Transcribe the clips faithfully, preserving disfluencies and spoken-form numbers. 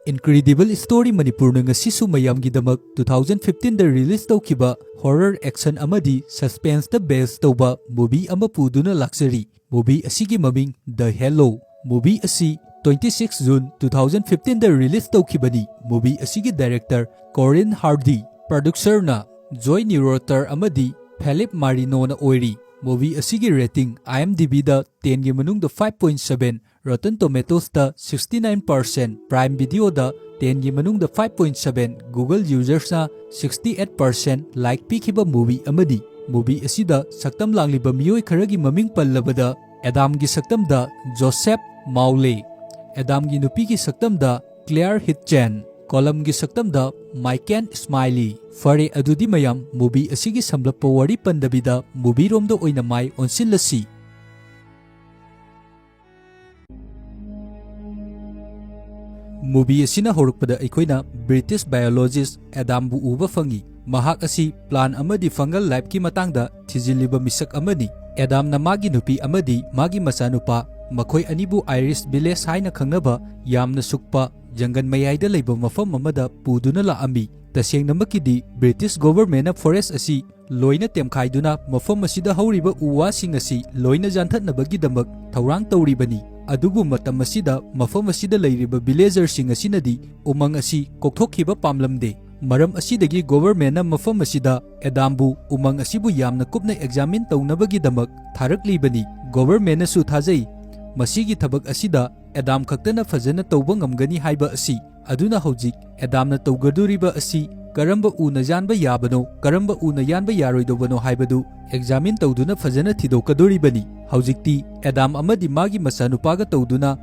Incredible Story Manipurꯅ ꯉꯁꯤꯁꯨ ꯃꯌꯥꯝꯒꯤꯗꯃꯛ two thousand fifteenꯗ release ꯇꯧꯈꯤꯕ horror, action ꯑꯃꯗꯤ suspenseꯇ base ꯇꯧꯕ movie ꯑꯃ ꯄꯨꯗꯨꯅ ꯂꯥꯛꯆꯔꯤ꯫ Movie ꯑꯁꯤꯒꯤ ꯃꯃꯤꯡ The Halo꯫ Movie ꯑꯁꯤ twenty six June two thousand fifteenꯗ release ꯇꯧꯈꯤꯕꯅꯤ꯫ Movie ꯑꯁꯤꯒꯤ director Corin Hardy, producerꯅ Joy Neurauter ꯑꯃꯗꯤ Philippe Marinoꯅ ꯑꯣꯏꯔꯤ꯫ Movie ꯑꯁꯤꯒꯤ rating IMDbꯗ tenꯒꯤ ꯃꯅꯨꯡꯗ five point seven, Rotten Tomatoesꯇ sixty nine percent, Prime Videoꯗ tenꯒꯤ ꯃꯅꯨꯡꯗ five point seven, Google usersꯅ sixty eight percent like ꯄꯤꯈꯤꯕ movie ꯑꯃꯅꯤ꯫ Movie ꯑꯁꯤꯗ ꯁꯛꯇꯝ ꯂꯥꯡꯂꯤꯕ ꯃꯤꯑꯣꯏ ꯈꯔꯒꯤ ꯃꯃꯤꯡ ꯄꯜꯂꯕꯗ, Adamꯒꯤ ꯁꯛꯇꯝꯗ Joseph Mawle, Adamꯒꯤ ꯅꯨꯄꯤꯒꯤ ꯁꯛꯇꯝꯗ Claire Hitchens, Columꯒꯤ ꯁꯛꯇꯝꯗ Michael Smiley꯫ ꯐꯔꯦ, ꯑꯗꯨꯗꯤ ꯃꯌꯥꯝ, movie ꯑꯁꯤꯒꯤ ꯁꯝꯂꯞꯄ ꯋꯥꯔꯤ ꯄꯟꯗꯕꯤꯗ movieꯔꯣꯝꯗ ꯑꯣꯏꯅ ꯃꯥꯏ ꯑꯣꯟꯁꯤꯜꯂꯁꯤ꯫ Movie ꯑꯁꯤꯅ ꯍꯧꯔꯛꯄꯗ ꯑꯩꯈꯣꯏꯅ British biologist Adamꯕꯨ ꯎꯕ ꯐꯪꯏ꯫ ꯃꯍꯥꯛ ꯑꯁꯤ plant ꯑꯃꯗꯤ fungal lifeꯀꯤ ꯃꯇꯥꯡꯗ ꯊꯤꯖꯤꯜꯂꯤꯕ ꯃꯤꯁꯛ ꯑꯃꯅꯤ꯫ Adamꯅ ꯃꯥꯒꯤ ꯅꯨꯄꯤ ꯑꯃꯗꯤ ꯃꯥꯒꯤ ꯃꯆꯥꯅꯨꯄꯥ, ꯃꯈꯣꯏ ꯑꯅꯤꯕꯨ Irish Village ꯍꯥꯏꯅ ꯈꯪꯅꯕ ꯌꯥꯝꯅ ꯁꯨꯛꯄ ꯖꯪꯒꯜ ꯃꯌꯥꯏꯗ ꯂꯩꯕ ꯃꯐꯝ ꯑꯃꯗ ꯄꯨꯗꯨꯅ ꯂꯥꯛꯑꯝꯃꯤ꯫ ꯇꯁꯦꯡꯅꯃꯛꯀꯤꯗꯤ British governmentꯅ forest ꯑꯁꯤ ꯂꯣꯏꯅ ꯇꯦꯝꯈꯥꯏꯗꯨꯅ ꯃꯐꯝ ꯑꯁꯤꯗ ꯍꯧꯔꯤꯕ ꯎ ꯋꯥꯁꯤꯡ ꯑꯁꯤ ꯂꯣꯏꯅ ꯌꯥꯟꯊꯠꯅꯕꯒꯤꯗꯃꯛ ꯊꯧꯔꯥꯡ ꯇꯧꯔꯤꯕꯅꯤ꯫ ꯑꯗꯨꯕꯨ ꯃꯇꯝ ꯑꯁꯤꯗ ꯃꯐꯝ ꯑꯁꯤꯗ ꯂꯩꯔꯤꯕ villagerꯁꯤꯡ ꯑꯁꯤꯅꯗꯤ ꯎꯃꯪ ꯑꯁꯤ ꯀꯣꯛꯊꯣꯛꯈꯤꯕ ꯄꯥꯝꯂꯝꯗꯦ꯫ ꯃꯔꯝ ꯑꯁꯤꯗꯒꯤ governmentꯅ ꯃꯐꯝ ꯑꯁꯤꯗ Adamꯕꯨ ꯎꯃꯪ ꯑꯁꯤꯕꯨ ꯌꯥꯝꯅ ꯀꯨꯞꯅ examine ꯇꯧꯅꯕꯒꯤꯗꯃꯛ ꯊꯥꯔꯛꯂꯤꯕꯅꯤ꯫ Governmentꯅꯁꯨ ꯊꯥꯖꯩ, ꯃꯁꯤꯒꯤ ꯊꯕꯛ ꯑꯁꯤꯗ Adam ꯈꯛꯇꯅ ꯐꯖꯅ ꯇꯧꯕ ꯉꯝꯒꯅꯤ ꯍꯥꯏꯕ ꯑꯁꯤ꯫ ꯑꯗꯨꯅ ꯍꯧꯖꯤꯛ Adamꯅ ꯇꯧꯒꯗꯧꯔꯤꯕ ꯑꯁꯤ ꯀꯔꯝꯕ ꯎꯅ ꯌꯥꯟꯕ ꯌꯥꯕꯅꯣ, ꯀꯔꯝꯕ ꯎꯅ ꯌꯥꯟꯕ ꯌꯥꯔꯣꯏꯗꯧꯕꯅꯣ ꯍꯥꯏꯕꯗꯨ examine ꯇꯧꯗꯨꯅ ꯐꯖꯅ ꯊꯤꯗꯣꯛꯀꯗꯧꯔꯤꯕꯅꯤ꯫ ꯍꯧꯖꯤꯛꯇꯤ Adam ꯑꯃꯗꯤ ꯃꯥꯒꯤ ꯃꯆꯥꯅꯨꯄꯥꯒ ꯇꯧꯗꯨꯅ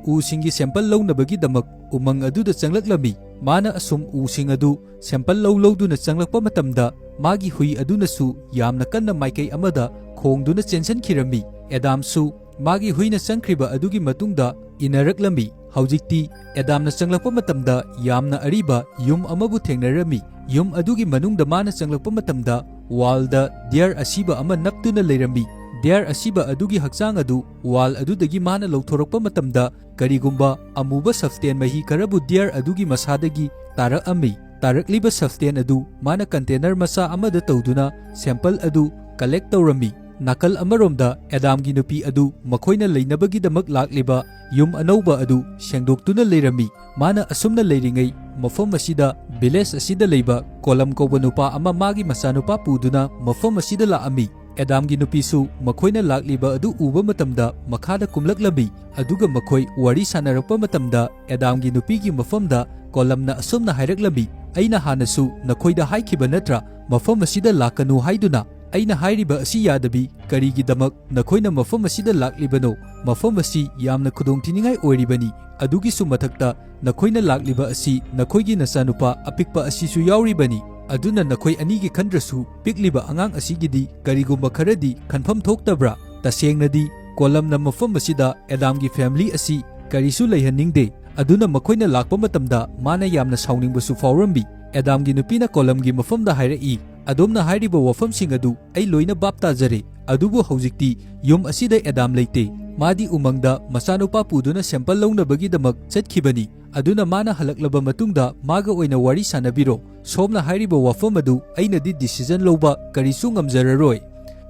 ꯎꯁꯤꯡꯒꯤ sample ꯂꯧꯅꯕꯒꯤꯗꯃꯛ ꯎꯃꯪ ꯑꯗꯨꯗ ꯆꯪꯂꯛꯂꯝꯃꯤ꯫ ꯃꯥꯅ ꯑꯁꯨꯝ ꯎꯁꯤꯡ ꯑꯗꯨ sample ꯂꯧ ꯂꯧꯗꯨꯅ ꯆꯪꯂꯛꯄ ꯃꯇꯝꯗ, ꯃꯥꯒꯤ ꯍꯨꯏ ꯑꯗꯨꯅꯁꯨ ꯌꯥꯝꯅ ꯀꯟꯅ ꯃꯥꯏꯀꯩ ꯑꯃꯗ ꯈꯣꯡꯗꯨꯅ ꯆꯦꯟꯁꯤꯟꯈꯤꯔꯝꯃꯤ꯫ Adamꯁꯨ ꯃꯥꯒꯤ ꯍꯨꯏꯅ ꯆꯪꯈ꯭ꯔꯤꯕ ꯑꯗꯨꯒꯤ ꯃꯇꯨꯡꯗ ꯏꯟꯅꯔꯛꯂꯝꯃꯤ꯫ ꯍꯧꯖꯤꯛꯇꯤ Adamꯅ ꯆꯪꯂꯛꯄ ꯃꯇꯝꯗ ꯌꯥꯝꯅ ꯑꯔꯤꯕ ꯌꯨꯝ ꯑꯃꯕꯨ ꯊꯦꯡꯅꯔꯝꯃꯤ꯫ ꯌꯨꯝ ꯑꯗꯨꯒꯤ ꯃꯅꯨꯡꯗ ꯃꯥꯅ ꯆꯪꯂꯛꯄ ꯃꯇꯝꯗ wallꯗ deer ꯑꯁꯤꯕ ꯑꯃ ꯅꯞꯇꯨꯅ ꯂꯩꯔꯝꯃꯤ꯫ Deer ꯑꯁꯤꯕ ꯑꯗꯨꯒꯤ ꯍꯛꯆꯥꯡ ꯑꯗꯨ wall ꯑꯗꯨꯗꯒꯤ ꯃꯥꯅ ꯂꯧꯊꯣꯔꯛꯄ ꯃꯇꯝꯗ, ꯀꯔꯤꯒꯨꯝꯕ ꯑꯃꯨꯕ substance ꯃꯍꯤ ꯈꯔꯕꯨ deer ꯑꯗꯨꯒꯤ ꯃꯁꯥꯗꯒꯤ ꯇꯥꯔꯛꯑꯝꯃꯤ꯫ ꯇꯥꯔꯛꯂꯤꯕ substance ꯑꯗꯨ ꯃꯥꯅ container ꯃꯆꯥ ꯑꯃꯗ ꯇꯧꯗꯨꯅ sample ꯑꯗꯨ collect ꯇꯧꯔꯝꯃꯤ꯫ ꯅꯥꯀꯜ ꯑꯃꯔꯣꯝꯗ ꯑꯦꯗꯥꯝꯒꯤ ꯅꯨꯄꯤ ꯑꯗꯨ ꯃꯈꯣꯏꯅ ꯂꯩꯅꯕꯒꯤꯗꯃꯛ ꯂꯥꯛꯂꯤꯕ ꯌꯨꯝ ꯑꯅꯧꯕ ꯑꯗꯨ ꯁꯦꯡꯗꯣꯛꯇꯨꯅ ꯂꯩꯔꯝꯃꯤ꯫ ꯃꯥꯅ ꯑꯁꯨꯝꯅ ꯂꯩꯔꯤꯉꯩ, ꯃꯐꯝ ꯑꯁꯤꯗ village ꯑꯁꯤꯗ ꯂꯩꯕ ꯀꯣꯂꯝ ꯀꯧꯕ ꯅꯨꯄꯥ ꯑꯃ ꯃꯥꯒꯤ ꯃꯆꯥꯅꯨꯄꯥ ꯄꯨꯗꯨꯅ ꯃꯐꯝ ꯑꯁꯤꯗ ꯂꯥꯛꯑꯝꯃꯤ꯫ ꯑꯦꯗꯥꯝꯒꯤ ꯅꯨꯄꯤꯁꯨ ꯃꯈꯣꯏꯅ ꯂꯥꯛꯂꯤꯕ ꯑꯗꯨ ꯎꯕ ꯃꯇꯝꯗ ꯃꯈꯥꯗ ꯀꯨꯝꯂꯛꯂꯝꯃꯤ, ꯑꯗꯨꯒ ꯃꯈꯣꯏ ꯋꯥꯔꯤ ꯁꯥꯟꯅꯔꯛꯄ ꯃꯇꯝꯗ ꯑꯦꯗꯥꯝꯒꯤ ꯅꯨꯄꯤꯒꯤ ꯃꯐꯝꯗ ꯀꯣꯂꯝꯅ ꯑꯁꯨꯝꯅ ꯍꯥꯏꯔꯛꯂꯝꯃꯤ, "ꯑꯩꯅ ꯍꯥꯟꯅꯁꯨ ꯅꯈꯣꯏꯗ ꯍꯥꯏꯈꯤꯕ ꯅꯠꯇ꯭ꯔꯥ, ꯃꯐꯝ ꯑꯁꯤꯗ ꯂꯥꯛꯀꯅꯨ ꯍꯥꯏꯗꯨꯅ? ꯑꯩꯅ ꯍꯥꯏꯔꯤꯕ ꯑꯁꯤ ꯌꯥꯗꯕꯤ ꯀꯔꯤꯒꯤꯗꯃꯛ ꯅꯈꯣꯏꯅ ꯃꯐꯝ ꯑꯁꯤꯗ ꯂꯥꯛꯂꯤꯕꯅꯣ? ꯃꯐꯝ ꯑꯁꯤ ꯌꯥꯝꯅ ꯈꯨꯗꯣꯡꯊꯤꯅꯤꯡꯉꯥꯏ ꯑꯣꯏꯔꯤꯕꯅꯤ꯫ ꯑꯗꯨꯒꯤꯁꯨ ꯃꯊꯛꯇ, ꯅꯈꯣꯏꯅ ꯂꯥꯛꯂꯤꯕ ꯑꯁꯤ ꯅꯈꯣꯏꯒꯤ ꯅꯆꯥꯅꯨꯄꯥ ꯑꯄꯤꯛꯄ ꯑꯁꯤꯁꯨ ꯌꯥꯎꯔꯤꯕꯅꯤ꯫ ꯑꯗꯨꯅ ꯅꯈꯣꯏ ꯑꯅꯤꯒꯤ ꯈꯟꯗ꯭ꯔꯁꯨ, ꯄꯤꯛꯂꯤꯕ ꯑꯉꯥꯡ ꯑꯁꯤꯒꯤꯗꯤ ꯀꯔꯤꯒꯨꯝꯕ ꯈꯔꯗꯤ ꯈꯟꯐꯝ ꯊꯣꯛꯇꯕ꯭ꯔꯥ?" ꯇꯁꯦꯡꯅꯗꯤ, ꯀꯣꯂꯝꯅ ꯃꯐꯝ ꯑꯁꯤꯗ ꯑꯦꯗꯥꯝꯒꯤ family ꯑꯁꯤ ꯀꯔꯤꯁꯨ ꯂꯩꯍꯟꯅꯤꯡꯗꯦ꯫ ꯑꯗꯨꯅ ꯃꯈꯣꯏꯅ ꯂꯥꯛꯄ ꯃꯇꯝꯗ ꯃꯥꯅ ꯌꯥꯝꯅ ꯁꯥꯎꯅꯤꯡꯕꯁꯨ ꯐꯥꯎꯔꯝꯃꯤ꯫ ꯑꯦꯗꯥꯝꯒꯤ ꯅꯨꯄꯤꯅ ꯀꯣꯂꯝꯒꯤ ꯃꯐꯝꯗ ꯍꯥꯏꯔꯛꯏ, "ꯑꯗꯣꯝꯅ ꯍꯥꯏꯔꯤꯕ ꯋꯥꯐꯝꯁꯤꯡ ꯑꯗꯨ ꯑꯩ ꯂꯣꯏꯅ ꯚꯥꯞ ꯇꯥꯖꯔꯦ, ꯑꯗꯨꯕꯨ ꯍꯧꯖꯤꯛꯇꯤ ꯌꯨꯝ ꯑꯁꯤꯗ ꯑꯦꯗꯥꯝ ꯂꯩꯇꯦ꯫ ꯃꯥꯗꯤ ꯎꯃꯪꯗ ꯃꯆꯥꯅꯨꯄꯥ ꯄꯨꯗꯨꯅ sample ꯂꯧꯅꯕꯒꯤꯗꯃꯛ ꯆꯠꯈꯤꯕꯅꯤ꯫ ꯑꯗꯨꯅ ꯃꯥꯅ ꯍꯜꯂꯛꯂꯕ ꯃꯇꯨꯡꯗ ꯃꯥꯒ ꯑꯣꯏꯅ ꯋꯥꯔꯤ ꯁꯥꯟꯅꯕꯤꯔꯣ꯫ ꯁꯣꯝꯅ ꯍꯥꯏꯔꯤꯕ ꯋꯥꯐꯝ ꯑꯗꯨ ꯑꯩꯅꯗꯤ decision ꯂꯧꯕ ꯀꯔꯤꯁꯨ ꯉꯝꯖꯔꯔꯣꯏ꯫"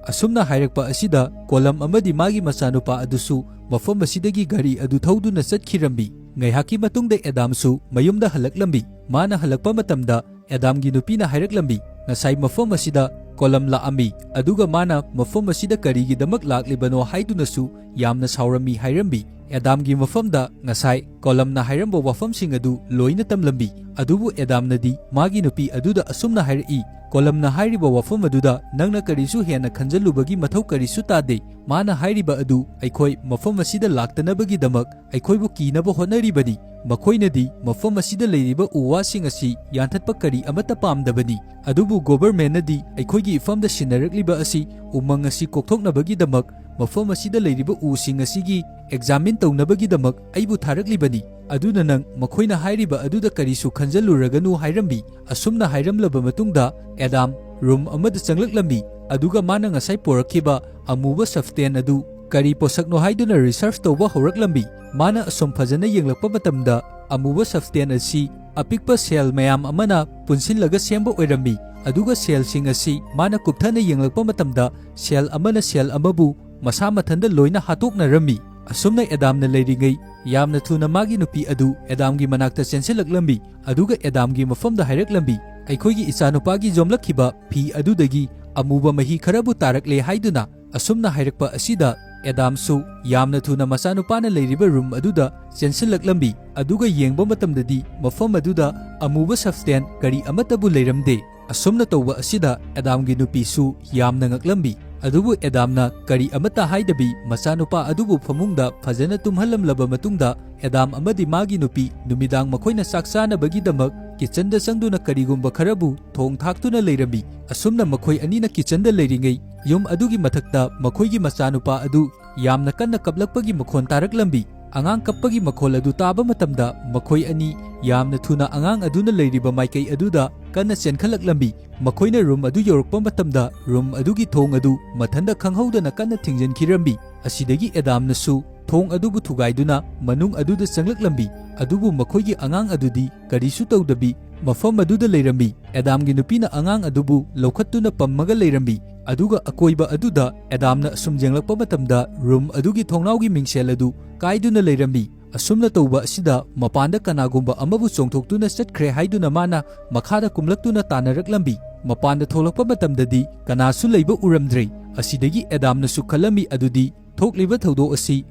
ꯑꯁꯨꯝꯅ ꯍꯥꯏꯔꯛꯄ ꯑꯁꯤꯗ ꯀꯣꯂꯝ ꯑꯃꯗꯤ ꯃꯥꯒꯤ ꯃꯆꯥꯅꯨꯄꯥ ꯑꯗꯨꯁꯨ ꯃꯐꯝ ꯑꯁꯤꯗꯒꯤ ꯒꯥꯔꯤ ꯑꯗꯨ ꯊꯧꯗꯨꯅ ꯆꯠꯈꯤꯔꯝꯃꯤ꯫ ꯉꯥꯏꯍꯥꯛꯀꯤ ꯃꯇꯨꯡꯗ ꯑꯦꯗꯥꯝꯁꯨ ꯃꯌꯨꯝꯗ ꯍꯜꯂꯛꯂꯝꯃꯤ꯫ ꯃꯥꯅ ꯍꯜꯂꯛꯄ ꯃꯇꯝꯗ ꯑꯦꯗꯥꯝꯒꯤ ꯅꯨꯄꯤꯅ ꯍꯥꯏꯔꯛꯂꯝꯃꯤ, "ꯉꯁꯥꯏ ꯃꯐꯝ ꯑꯁꯤꯗ ꯀꯣꯂꯝ ꯂꯥꯛꯑꯝꯃꯤ, ꯑꯗꯨꯒ ꯃꯥꯅ ꯃꯐꯝ ꯑꯁꯤꯗ ꯀꯔꯤꯒꯤꯗꯃꯛ ꯂꯥꯛꯂꯤꯕꯅꯣ ꯍꯥꯏꯗꯨꯅꯁꯨ ꯌꯥꯝꯅ ꯁꯥꯎꯔꯝꯃꯤ" ꯍꯥꯏꯔꯝꯃꯤ꯫ ꯑꯦꯗꯥꯝꯒꯤ ꯃꯐꯝꯗ ꯉꯁꯥꯏ ꯀꯣꯂꯝꯅ ꯍꯥꯏꯔꯝꯕ ꯋꯥꯐꯝꯁꯤꯡ ꯑꯗꯨ ꯂꯣꯏꯅ ꯇꯝꯂꯝꯃꯤ꯫ ꯑꯗꯨꯕꯨ ꯑꯦꯗꯥꯝꯅꯗꯤ ꯃꯥꯒꯤ ꯅꯨꯄꯤ ꯑꯗꯨꯗ ꯑꯁꯨꯝꯅ ꯍꯥꯏꯔꯛꯏ, "ꯀꯣꯂꯝꯅ ꯍꯥꯏꯔꯤꯕ ꯋꯥꯐꯝ ꯑꯗꯨꯗ ꯅꯪꯅ ꯀꯔꯤꯁꯨ ꯍꯦꯟꯅ ꯈꯟꯖꯜꯂꯨꯕꯒꯤ ꯃꯊꯧ ꯀꯔꯤꯁꯨ ꯇꯥꯗꯦ꯫ ꯃꯥꯅ ꯍꯥꯏꯔꯤꯕ ꯑꯗꯨ ꯑꯩꯈꯣꯏ ꯃꯐꯝ ꯑꯁꯤꯗ ꯂꯥꯛꯇꯅꯕꯒꯤꯗꯃꯛ ꯑꯩꯈꯣꯏꯕꯨ ꯀꯤꯅꯕ ꯍꯣꯠꯅꯔꯤꯕꯅꯤ꯫ ꯃꯈꯣꯏꯅꯗꯤ ꯃꯐꯝ ꯑꯁꯤꯗ ꯂꯩꯔꯤꯕ ꯎ ꯋꯥꯁꯤꯡ ꯑꯁꯤ ꯌꯥꯟꯊꯠꯄ ꯀꯔꯤ ꯑꯃꯠꯇ ꯄꯥꯝꯗꯕꯅꯤ꯫ ꯑꯗꯨꯕꯨ governmentꯅꯗꯤ ꯑꯩꯈꯣꯏꯒꯤ ꯏꯐꯝꯗ ꯁꯤꯟꯅꯔꯛꯂꯤꯕ ꯑꯁꯤ ꯎꯃꯪ ꯑꯁꯤ ꯀꯣꯛꯊꯣꯛꯅꯕꯒꯤꯗꯃꯛ, ꯃꯐꯝ ꯑꯁꯤꯗ ꯂꯩꯔꯤꯕ ꯎꯁꯤꯡ ꯑꯁꯤꯒꯤ examine ꯇꯧꯅꯕꯒꯤꯗꯃꯛ ꯑꯩꯕꯨ ꯊꯥꯔꯛꯂꯤꯕꯅꯤ꯫ ꯑꯗꯨꯅ ꯅꯪ ꯃꯈꯣꯏꯅ ꯍꯥꯏꯔꯤꯕ ꯑꯗꯨꯗ ꯀꯔꯤꯁꯨ ꯈꯟꯖꯜꯂꯨꯔꯒꯅꯨ" ꯍꯥꯏꯔꯝꯃꯤ꯫ ꯑꯁꯨꯝꯅ ꯍꯥꯏꯔꯝꯂꯕ ꯃꯇꯨꯡꯗ ꯑꯦꯗꯥꯝ room ꯑꯃꯗ ꯆꯪꯂꯛꯂꯝꯃꯤ꯫ ꯑꯗꯨꯒ ꯃꯥꯅ ꯉꯁꯥꯏ ꯄꯨꯔꯛꯈꯤꯕ ꯑꯃꯨꯕ substance ꯑꯗꯨ ꯀꯔꯤ ꯄꯣꯠꯁꯛꯅꯣ ꯍꯥꯏꯗꯨꯅ research ꯇꯧꯕ ꯍꯧꯔꯛꯂꯝꯃꯤ꯫ ꯃꯥꯅ ꯑꯁꯨꯝ ꯐꯖꯅ ꯌꯦꯡꯂꯛꯄ ꯃꯇꯝꯗ ꯑꯃꯨꯕ substance ꯑꯁꯤ ꯑꯄꯤꯛꯄ cell ꯃꯌꯥꯝ ꯑꯃꯅ ꯄꯨꯟꯁꯤꯜꯂꯒ ꯁꯦꯝꯕ ꯑꯣꯏꯔꯝꯃꯤ꯫ ꯑꯗꯨꯒ cellꯁꯤꯡ ꯑꯁꯤ ꯃꯥꯅ ꯀꯨꯞꯊꯅ ꯌꯦꯡꯂꯛꯄ ꯃꯇꯝꯗ cell ꯑꯃꯅ cell ꯑꯃꯕꯨ ꯃꯁꯥ ꯃꯊꯟꯇ ꯂꯣꯏꯅ ꯍꯥꯠꯇꯣꯛꯅꯔꯝꯃꯤ꯫ ꯑꯁꯨꯝꯅ ꯑꯦꯗꯥꯝꯅ ꯂꯩꯔꯤꯉꯩ ꯌꯥꯝꯅ ꯊꯨꯅ ꯃꯥꯒꯤ ꯅꯨꯄꯤ ꯑꯗꯨ ꯑꯦꯗꯥꯝꯒꯤ ꯃꯅꯥꯛꯇ ꯆꯦꯟꯁꯤꯜꯂꯛꯂꯝꯃꯤ꯫ ꯑꯗꯨꯒ ꯑꯦꯗꯥꯝꯒꯤ ꯃꯐꯝꯗ ꯍꯥꯏꯔꯛꯂꯝꯃꯤ, "ꯑꯩꯈꯣꯏꯒꯤ ꯏꯆꯥꯅꯨꯄꯥꯒꯤ ꯌꯣꯝꯂꯛꯈꯤꯕ ꯐꯤ ꯑꯗꯨꯗꯒꯤ ꯑꯃꯨꯕ ꯃꯍꯤ ꯈꯔꯕꯨ ꯇꯥꯔꯛꯂꯦ" ꯍꯥꯏꯗꯨꯅ꯫ ꯑꯁꯨꯝꯅ ꯍꯥꯏꯔꯛꯄ ꯑꯁꯤꯗ ꯑꯦꯗꯥꯝꯁꯨ ꯌꯥꯝꯅ ꯊꯨꯅ ꯃꯆꯥꯅꯨꯄꯥꯅ ꯂꯩꯔꯤꯕ room ꯑꯗꯨꯗ ꯆꯦꯟꯁꯤꯜꯂꯛꯂꯝꯃꯤ꯫ ꯑꯗꯨꯒ ꯌꯦꯡꯕ ꯃꯇꯝꯗꯗꯤ ꯃꯐꯝ ꯑꯗꯨꯗ ꯑꯃꯨꯕ substance ꯀꯔꯤ ꯑꯃꯠꯇꯕꯨ ꯂꯩꯔꯝꯗꯦ꯫ ꯑꯁꯨꯝꯅ ꯇꯧꯕ ꯑꯁꯤꯗ ꯑꯦꯗꯥꯝꯒꯤ ꯅꯨꯄꯤꯁꯨ ꯌꯥꯝꯅ ꯉꯛꯂꯝꯃꯤ꯫ ꯑꯗꯨꯕꯨ ꯑꯦꯗꯥꯝꯅ ꯀꯔꯤ ꯑꯃꯠꯇ ꯍꯥꯏꯗꯕꯤ ꯃꯆꯥꯅꯨꯄꯥ ꯑꯗꯨꯕꯨ ꯐꯃꯨꯡꯗ ꯐꯖꯅ ꯇꯨꯝꯍꯜꯂꯝꯂꯕ ꯃꯇꯨꯡꯗ, ꯑꯦꯗꯥꯝ ꯑꯃꯗꯤ ꯃꯥꯒꯤ ꯅꯨꯄꯤ ꯅꯨꯃꯤꯗꯥꯡ ꯃꯈꯣꯏꯅ ꯆꯥꯛ ꯆꯥꯅꯕꯒꯤꯗꯃꯛ kitchenꯗ ꯆꯪꯗꯨꯅ ꯀꯔꯤꯒꯨꯝꯕ ꯈꯔꯕꯨ ꯊꯣꯡ ꯊꯥꯛꯇꯨꯅ ꯂꯩꯔꯝꯃꯤ꯫ ꯑꯁꯨꯝꯅ ꯃꯈꯣꯏ ꯑꯅꯤꯅ kitchenꯗ ꯂꯩꯔꯤꯉꯩ, ꯌꯨꯝ ꯑꯗꯨꯒꯤ ꯃꯊꯛꯇ ꯃꯈꯣꯏꯒꯤ ꯃꯆꯥꯅꯨꯄꯥ ꯑꯗꯨ ꯌꯥꯝꯅ ꯀꯟꯅ ꯀꯞꯂꯛꯄꯒꯤ ꯃꯈꯣꯟ ꯇꯥꯔꯛꯂꯝꯃꯤ꯫ ꯑꯉꯥꯡ ꯀꯞꯄꯒꯤ ꯃꯈꯣꯜ ꯑꯗꯨ ꯇꯥꯕ ꯃꯇꯝꯗ ꯃꯈꯣꯏ ꯑꯅꯤ ꯌꯥꯝꯅ ꯊꯨꯅ ꯑꯉꯥꯡ ꯑꯗꯨꯅ ꯂꯩꯔꯤꯕ ꯃꯥꯏꯀꯩ ꯑꯗꯨꯗ ꯀꯟꯅ ꯆꯦꯟꯈꯠꯂꯛꯂꯝꯃꯤ꯫ ꯃꯈꯣꯏꯅ room ꯑꯗꯨ ꯌꯧꯔꯛꯄ ꯃꯇꯝꯗ room ꯑꯗꯨꯒꯤ ꯊꯣꯡ ꯑꯗꯨ ꯃꯊꯟꯇ ꯈꯪꯍꯧꯗꯅ ꯀꯟꯅ ꯊꯤꯡꯖꯤꯟꯈꯤꯔꯝꯃꯤ꯫ ꯑꯁꯤꯗꯒꯤ ꯑꯦꯗꯥꯝꯅꯁꯨ ꯊꯣꯡ ꯑꯗꯨꯕꯨ ꯊꯨꯒꯥꯏꯗꯨꯅ ꯃꯅꯨꯡ ꯑꯗꯨꯗ ꯆꯪꯂꯛꯂꯝꯃꯤ꯫ ꯑꯗꯨꯕꯨ ꯃꯈꯣꯏꯒꯤ ꯑꯉꯥꯡ ꯑꯗꯨꯗꯤ ꯀꯔꯤꯁꯨ ꯇꯧꯗꯕꯤ ꯃꯐꯝ ꯑꯗꯨꯗ ꯂꯩꯔꯝꯃꯤ꯫ ꯑꯦꯗꯥꯝꯒꯤ ꯅꯨꯄꯤꯅ ꯑꯉꯥꯡ ꯑꯗꯨꯕꯨ ꯂꯧꯈꯠꯇꯨꯅ ꯄꯝꯃꯒ ꯂꯩꯔꯝꯃꯤ꯫ ꯑꯗꯨꯒ ꯑꯀꯣꯏꯕ ꯑꯗꯨꯗ ꯑꯦꯗꯥꯝꯅ ꯑꯁꯨꯝ ꯌꯦꯡꯂꯛꯄ ꯃꯇꯝꯗ room ꯑꯗꯨꯒꯤ ꯊꯣꯡꯅꯥꯎꯒꯤ ꯃꯤꯡꯁꯦꯜ ꯑꯗꯨ ꯀꯥꯏꯗꯨꯅ ꯂꯩꯔꯝꯃꯤ꯫ ꯑꯁꯨꯝꯅ ꯇꯧꯕ ꯑꯁꯤꯗ ꯃꯄꯥꯟꯗ ꯀꯅꯥꯒꯨꯝꯕ ꯑꯃꯕꯨ ꯆꯣꯡꯊꯣꯛꯇꯨꯅ ꯆꯠꯈ꯭ꯔꯦ ꯍꯥꯏꯗꯨꯅ ꯃꯥꯅ ꯃꯈꯥꯗ ꯀꯨꯝꯂꯛꯇꯨꯅ ꯇꯥꯟꯅꯔꯛꯂꯝꯃꯤ꯫ ꯃꯄꯥꯟꯗ ꯊꯣꯛꯂꯛꯄ ꯃꯇꯝꯗꯗꯤ ꯀꯅꯥꯁꯨ ꯂꯩꯕ ꯎꯔꯝꯗ꯭ꯔꯦ꯫ ꯑꯁꯤꯗꯒꯤ ꯑꯦꯗꯥꯝꯅꯁꯨ ꯈꯜꯂꯝꯃꯤ ꯑꯗꯨꯗꯤ ꯊꯣꯛꯂꯤꯕ ꯊꯧꯗꯣꯛ ꯑꯁꯤ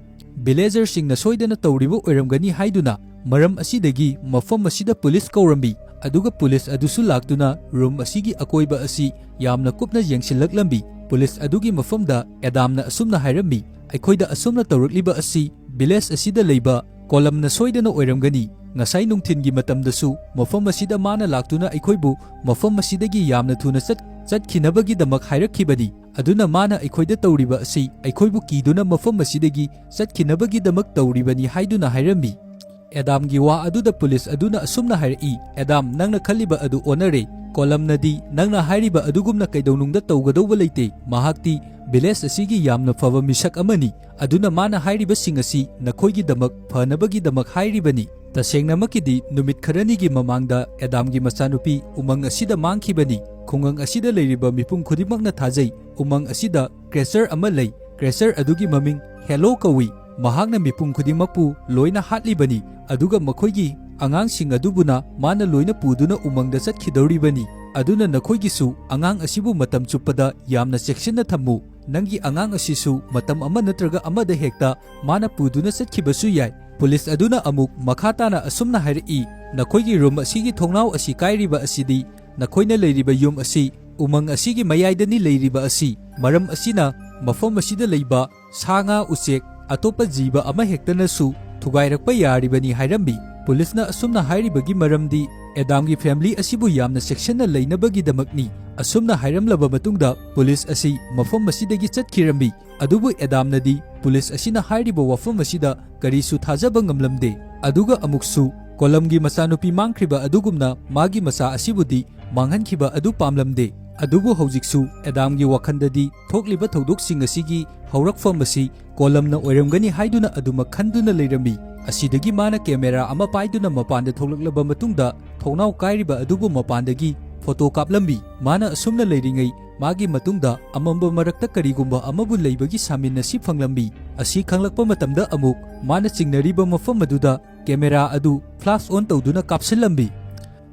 villagerꯁꯤꯡꯅ ꯁꯣꯏꯗꯅ ꯇꯧꯔꯤꯕ ꯑꯣꯏꯔꯝꯒꯅꯤ ꯍꯥꯏꯗꯨꯅ꯫ ꯃꯔꯝ ꯑꯁꯤꯗꯒꯤ ꯃꯐꯝ ꯑꯁꯤꯗ police ꯀꯧꯔꯝꯃꯤ꯫ ꯑꯗꯨꯒ police ꯑꯗꯨꯁꯨ ꯂꯥꯛꯇꯨꯅ room ꯑꯁꯤꯒꯤ ꯑꯀꯣꯏꯕ ꯑꯁꯤ ꯌꯥꯝꯅ ꯀꯨꯞꯅ ꯌꯦꯡꯁꯤꯜꯂꯛꯂꯝꯃꯤ꯫ Police ꯑꯗꯨꯒꯤ ꯃꯐꯝꯗ ꯑꯦꯗꯥꯝꯅ ꯑꯁꯨꯝꯅ ꯍꯥꯏꯔꯝꯃꯤ, "ꯑꯩꯈꯣꯏꯗ ꯑꯁꯨꯝꯅ ꯇꯧꯔꯛꯂꯤꯕ ꯑꯁꯤ village ꯑꯁꯤꯗ ꯂꯩꯕ ꯀꯣꯂꯝꯅ ꯁꯣꯏꯗꯅ ꯑꯣꯏꯔꯝꯒꯅꯤ꯫ ꯉꯁꯥꯏ ꯅꯨꯡꯊꯤꯟꯒꯤ ꯃꯇꯝꯗꯁꯨ ꯃꯐꯝ ꯑꯁꯤꯗ ꯃꯥꯅ ꯂꯥꯛꯇꯨꯅ ꯑꯩꯈꯣꯏꯕꯨ ꯃꯐꯝ ꯑꯁꯤꯗꯒꯤ ꯌꯥꯝꯅ ꯊꯨꯅ ꯆꯠ-, ꯆꯠꯈꯤꯅꯕꯒꯤꯗꯃꯛ ꯍꯥꯏꯔꯛꯈꯤꯕꯅꯤ꯫ ꯑꯗꯨꯅ ꯃꯥꯅ ꯑꯩꯈꯣꯏꯗ ꯇꯧꯔꯤꯕ ꯑꯁꯤ ꯑꯩꯈꯣꯏꯕꯨ ꯀꯤꯗꯨꯅ ꯃꯐꯝ ꯑꯁꯤꯗꯒꯤ ꯆꯠꯈꯤꯅꯕꯒꯤꯗꯃꯛ ꯇꯧꯔꯤꯕꯅꯤ" ꯍꯥꯏꯗꯨꯅ ꯍꯥꯏꯔꯝꯃꯤ꯫ ꯑꯦꯗꯥꯝꯒꯤ ꯋꯥ ꯑꯗꯨꯗ police ꯑꯗꯨꯅ ꯑꯁꯨꯝꯅ ꯍꯥꯏꯔꯛꯏ, "ꯑꯦꯗꯥꯝ, ꯅꯪꯅ ꯈꯜꯂꯤꯕ ꯑꯗꯨ ꯑꯣꯟꯅꯔꯦ꯫ ꯀꯣꯂꯝꯅꯗꯤ, "ꯅꯪꯅ ꯍꯥꯏꯔꯤꯕ ꯑꯗꯨꯒꯨꯝꯅ ꯀꯩꯗꯧꯅꯨꯡꯗ ꯇꯧꯒꯗꯧꯕ ꯂꯩꯇꯦ꯫ ꯃꯍꯥꯛꯇꯤ village ꯑꯁꯤꯒꯤ ꯌꯥꯝꯅ ꯐꯕ ꯃꯤꯁꯛ ꯑꯃꯅꯤ꯫ ꯑꯗꯨꯅ ꯃꯥꯅ ꯍꯥꯏꯔꯤꯕꯁꯤꯡ ꯑꯁꯤ ꯅꯈꯣꯏꯒꯤꯗꯃꯛ ꯐꯅꯕꯒꯤꯗꯃꯛ ꯍꯥꯏꯔꯤꯕꯅꯤ꯫" ꯇꯁꯦꯡꯅꯃꯛꯀꯤꯗꯤ ꯅꯨꯃꯤꯠ ꯈꯔꯅꯤꯒꯤ ꯃꯃꯥꯡꯗ ꯑꯦꯗꯥꯝꯒꯤ ꯃꯆꯥꯅꯨꯄꯤ ꯎꯃꯪ ꯑꯁꯤꯗ ꯃꯥꯡꯈꯤꯕꯅꯤ꯫ ꯈꯨꯡꯒꯪ ꯑꯁꯤꯗ ꯂꯩꯔꯤꯕ ꯃꯤꯄꯨꯝ ꯈꯨꯗꯤꯡꯃꯛꯅ ꯊꯥꯖꯩ, ꯎꯃꯪ ꯑꯁꯤꯗ creature ꯑꯃ ꯂꯩ꯫ Creature ꯑꯗꯨꯒꯤ ꯃꯃꯤꯡ Halo ꯀꯧꯏ꯫ ꯃꯍꯥꯛꯅ ꯃꯤꯄꯨꯝ ꯈꯨꯗꯤꯡꯃꯛꯄꯨ ꯂꯣꯏꯅ ꯍꯥꯠꯂꯤꯕꯅꯤ, ꯑꯗꯨꯒ ꯃꯈꯣꯏꯒꯤ ꯑꯉꯥꯡꯁꯤꯡ ꯑꯗꯨꯕꯨꯅ ꯃꯥꯅ ꯂꯣꯏꯅ ꯄꯨꯗꯨꯅ ꯎꯃꯪꯗ ꯆꯠꯈꯤꯗꯧꯔꯤꯕꯅꯤ꯫ ꯑꯗꯨꯅ ꯅꯈꯣꯏꯒꯤꯁꯨ ꯑꯉꯥꯡ ꯑꯁꯤꯕꯨ ꯃꯇꯝ ꯆꯨꯞꯄꯗ ꯌꯥꯝꯅ ꯆꯦꯛꯁꯤꯟꯅ ꯊꯝꯃꯨ꯫ ꯅꯪꯒꯤ ꯑꯉꯥꯡ ꯑꯁꯤꯁꯨ ꯃꯇꯝ ꯑꯃ ꯅꯠꯇ꯭ꯔꯒ ꯑꯃꯗ ꯍꯦꯛꯇ ꯃꯥꯅ ꯄꯨꯗꯨꯅ ꯆꯠꯈꯤꯕꯁꯨ ꯌꯥꯏ꯫ ꯄꯨꯂꯤꯁ ꯑꯗꯨꯅ ꯑꯃꯨꯛ ꯃꯈꯥ ꯇꯥꯅ ꯑꯁꯨꯝꯅ ꯍꯥꯏꯔꯛꯏ, "ꯅꯈꯣꯏꯒꯤ ꯔꯨꯝ ꯑꯁꯤꯒꯤ ꯊꯣꯡꯅꯥꯎ ꯑꯁꯤ ꯀꯥꯏꯔꯤꯕ ꯑꯁꯤꯗꯤ ꯅꯈꯣꯏꯅ ꯂꯩꯔꯤꯕ ꯌꯨꯝ ꯑꯁꯤ ꯎꯃꯪ ꯑꯁꯤꯒꯤ ꯃꯌꯥꯏꯗꯅꯤ ꯂꯩꯔꯤꯕ ꯑꯁꯤ꯫ ꯃꯔꯝ ꯑꯁꯤꯅ ꯃꯐꯝ ꯑꯁꯤꯗ ꯂꯩꯕ ꯁꯥ ꯉꯥ, ꯎꯆꯦꯛ, ꯑꯇꯣꯞꯄ ꯖꯤꯕ ꯑꯃꯍꯦꯛꯇꯅꯁꯨ ꯊꯨꯒꯥꯏꯔꯛꯄ ꯌꯥꯔꯤꯕꯅꯤ" ꯍꯥꯏꯔꯝꯃꯤ꯫ ꯄꯨꯂꯤꯁꯅ ꯑꯁꯨꯝꯅ ꯍꯥꯏꯔꯤꯕꯒꯤ ꯃꯔꯝꯗꯤ ꯑꯦꯗꯥꯝꯒꯤ family ꯑꯁꯤꯕꯨ ꯌꯥꯝꯅ ꯆꯦꯛꯁꯤꯟꯅ ꯂꯩꯅꯕꯒꯤꯗꯃꯛꯅꯤ꯫ ꯑꯁꯨꯝꯅ ꯍꯥꯏꯔꯝꯂꯕ ꯃꯇꯨꯡꯗ ꯄꯨꯂꯤꯁ ꯑꯁꯤ ꯃꯐꯝ ꯑꯁꯤꯗꯒꯤ ꯆꯠꯈꯤꯔꯝꯃꯤ꯫ ꯑꯗꯨꯕꯨ ꯑꯦꯗꯥꯝꯅꯗꯤ ꯄꯨꯂꯤꯁ ꯑꯁꯤꯅ ꯍꯥꯏꯔꯤꯕ ꯋꯥꯐꯝ ꯑꯁꯤꯗ ꯀꯔꯤꯁꯨ ꯊꯥꯖꯕ ꯉꯝꯂꯝꯗꯦ꯫ ꯑꯗꯨꯒ ꯑꯃꯨꯛꯁꯨ ꯀꯣꯂꯝꯒꯤ ꯃꯆꯥꯅꯨꯄꯤ ꯃꯥꯡꯈ꯭ꯔꯤꯕ ꯑꯗꯨꯒꯨꯝꯅ ꯃꯥꯒꯤ ꯃꯆꯥ ꯑꯁꯤꯕꯨꯗꯤ ꯃꯥꯡꯍꯟꯈꯤꯕ ꯑꯗꯨ ꯄꯥꯝꯂꯝꯗꯦ꯫ ꯑꯗꯨꯕꯨ ꯍꯧꯖꯤꯛꯁꯨ ꯑꯦꯗꯥꯝꯒꯤ ꯋꯥꯈꯜꯗꯗꯤ ꯊꯣꯛꯂꯤꯕ ꯊꯧꯗꯣꯛꯁꯤꯡ ꯑꯁꯤꯒꯤ ꯍꯧꯔꯛꯐꯝ ꯑꯁꯤ ꯀꯣꯂꯝꯅ ꯑꯣꯏꯔꯝꯒꯅꯤ ꯍꯥꯏꯗꯨꯅ ꯑꯗꯨꯃꯛ ꯈꯟꯗꯨꯅ ꯂꯩꯔꯝꯃꯤ꯫ ꯑꯁꯤꯗꯒꯤ ꯃꯥꯅ camera ꯑꯃ ꯄꯥꯏꯗꯨꯅ ꯃꯄꯥꯟꯗ ꯊꯣꯛꯂꯛꯂꯕ ꯃꯇꯨꯡꯗ ꯊꯣꯡꯅꯥꯎ ꯀꯥꯏꯔꯤꯕ ꯑꯗꯨꯕꯨ ꯃꯄꯥꯟꯗꯒꯤ photo ꯀꯥꯞꯂꯝꯃꯤ꯫ ꯃꯥꯅ ꯑꯁꯨꯝꯅ ꯂꯩꯔꯤꯉꯩ ꯃꯥꯒꯤ ꯃꯇꯨꯡꯗ ꯑꯃꯝꯕ ꯃꯔꯛꯇ ꯀꯔꯤꯒꯨꯝꯕ ꯑꯃꯕꯨ ꯂꯩꯕꯒꯤ ꯁꯥꯃꯤꯟ ꯑꯁꯤ ꯐꯪꯂꯝꯃꯤ꯫ ꯑꯁꯤ ꯈꯪꯂꯛꯄ ꯃꯇꯝꯗ ꯑꯃꯨꯛ ꯃꯥꯅ ꯆꯤꯡꯅꯔꯤꯕ ꯃꯐꯝ ꯑꯗꯨꯗ camera ꯑꯗꯨ flash on ꯇꯧꯗꯨꯅ ꯀꯥꯞꯁꯤꯜꯂꯝꯃꯤ꯫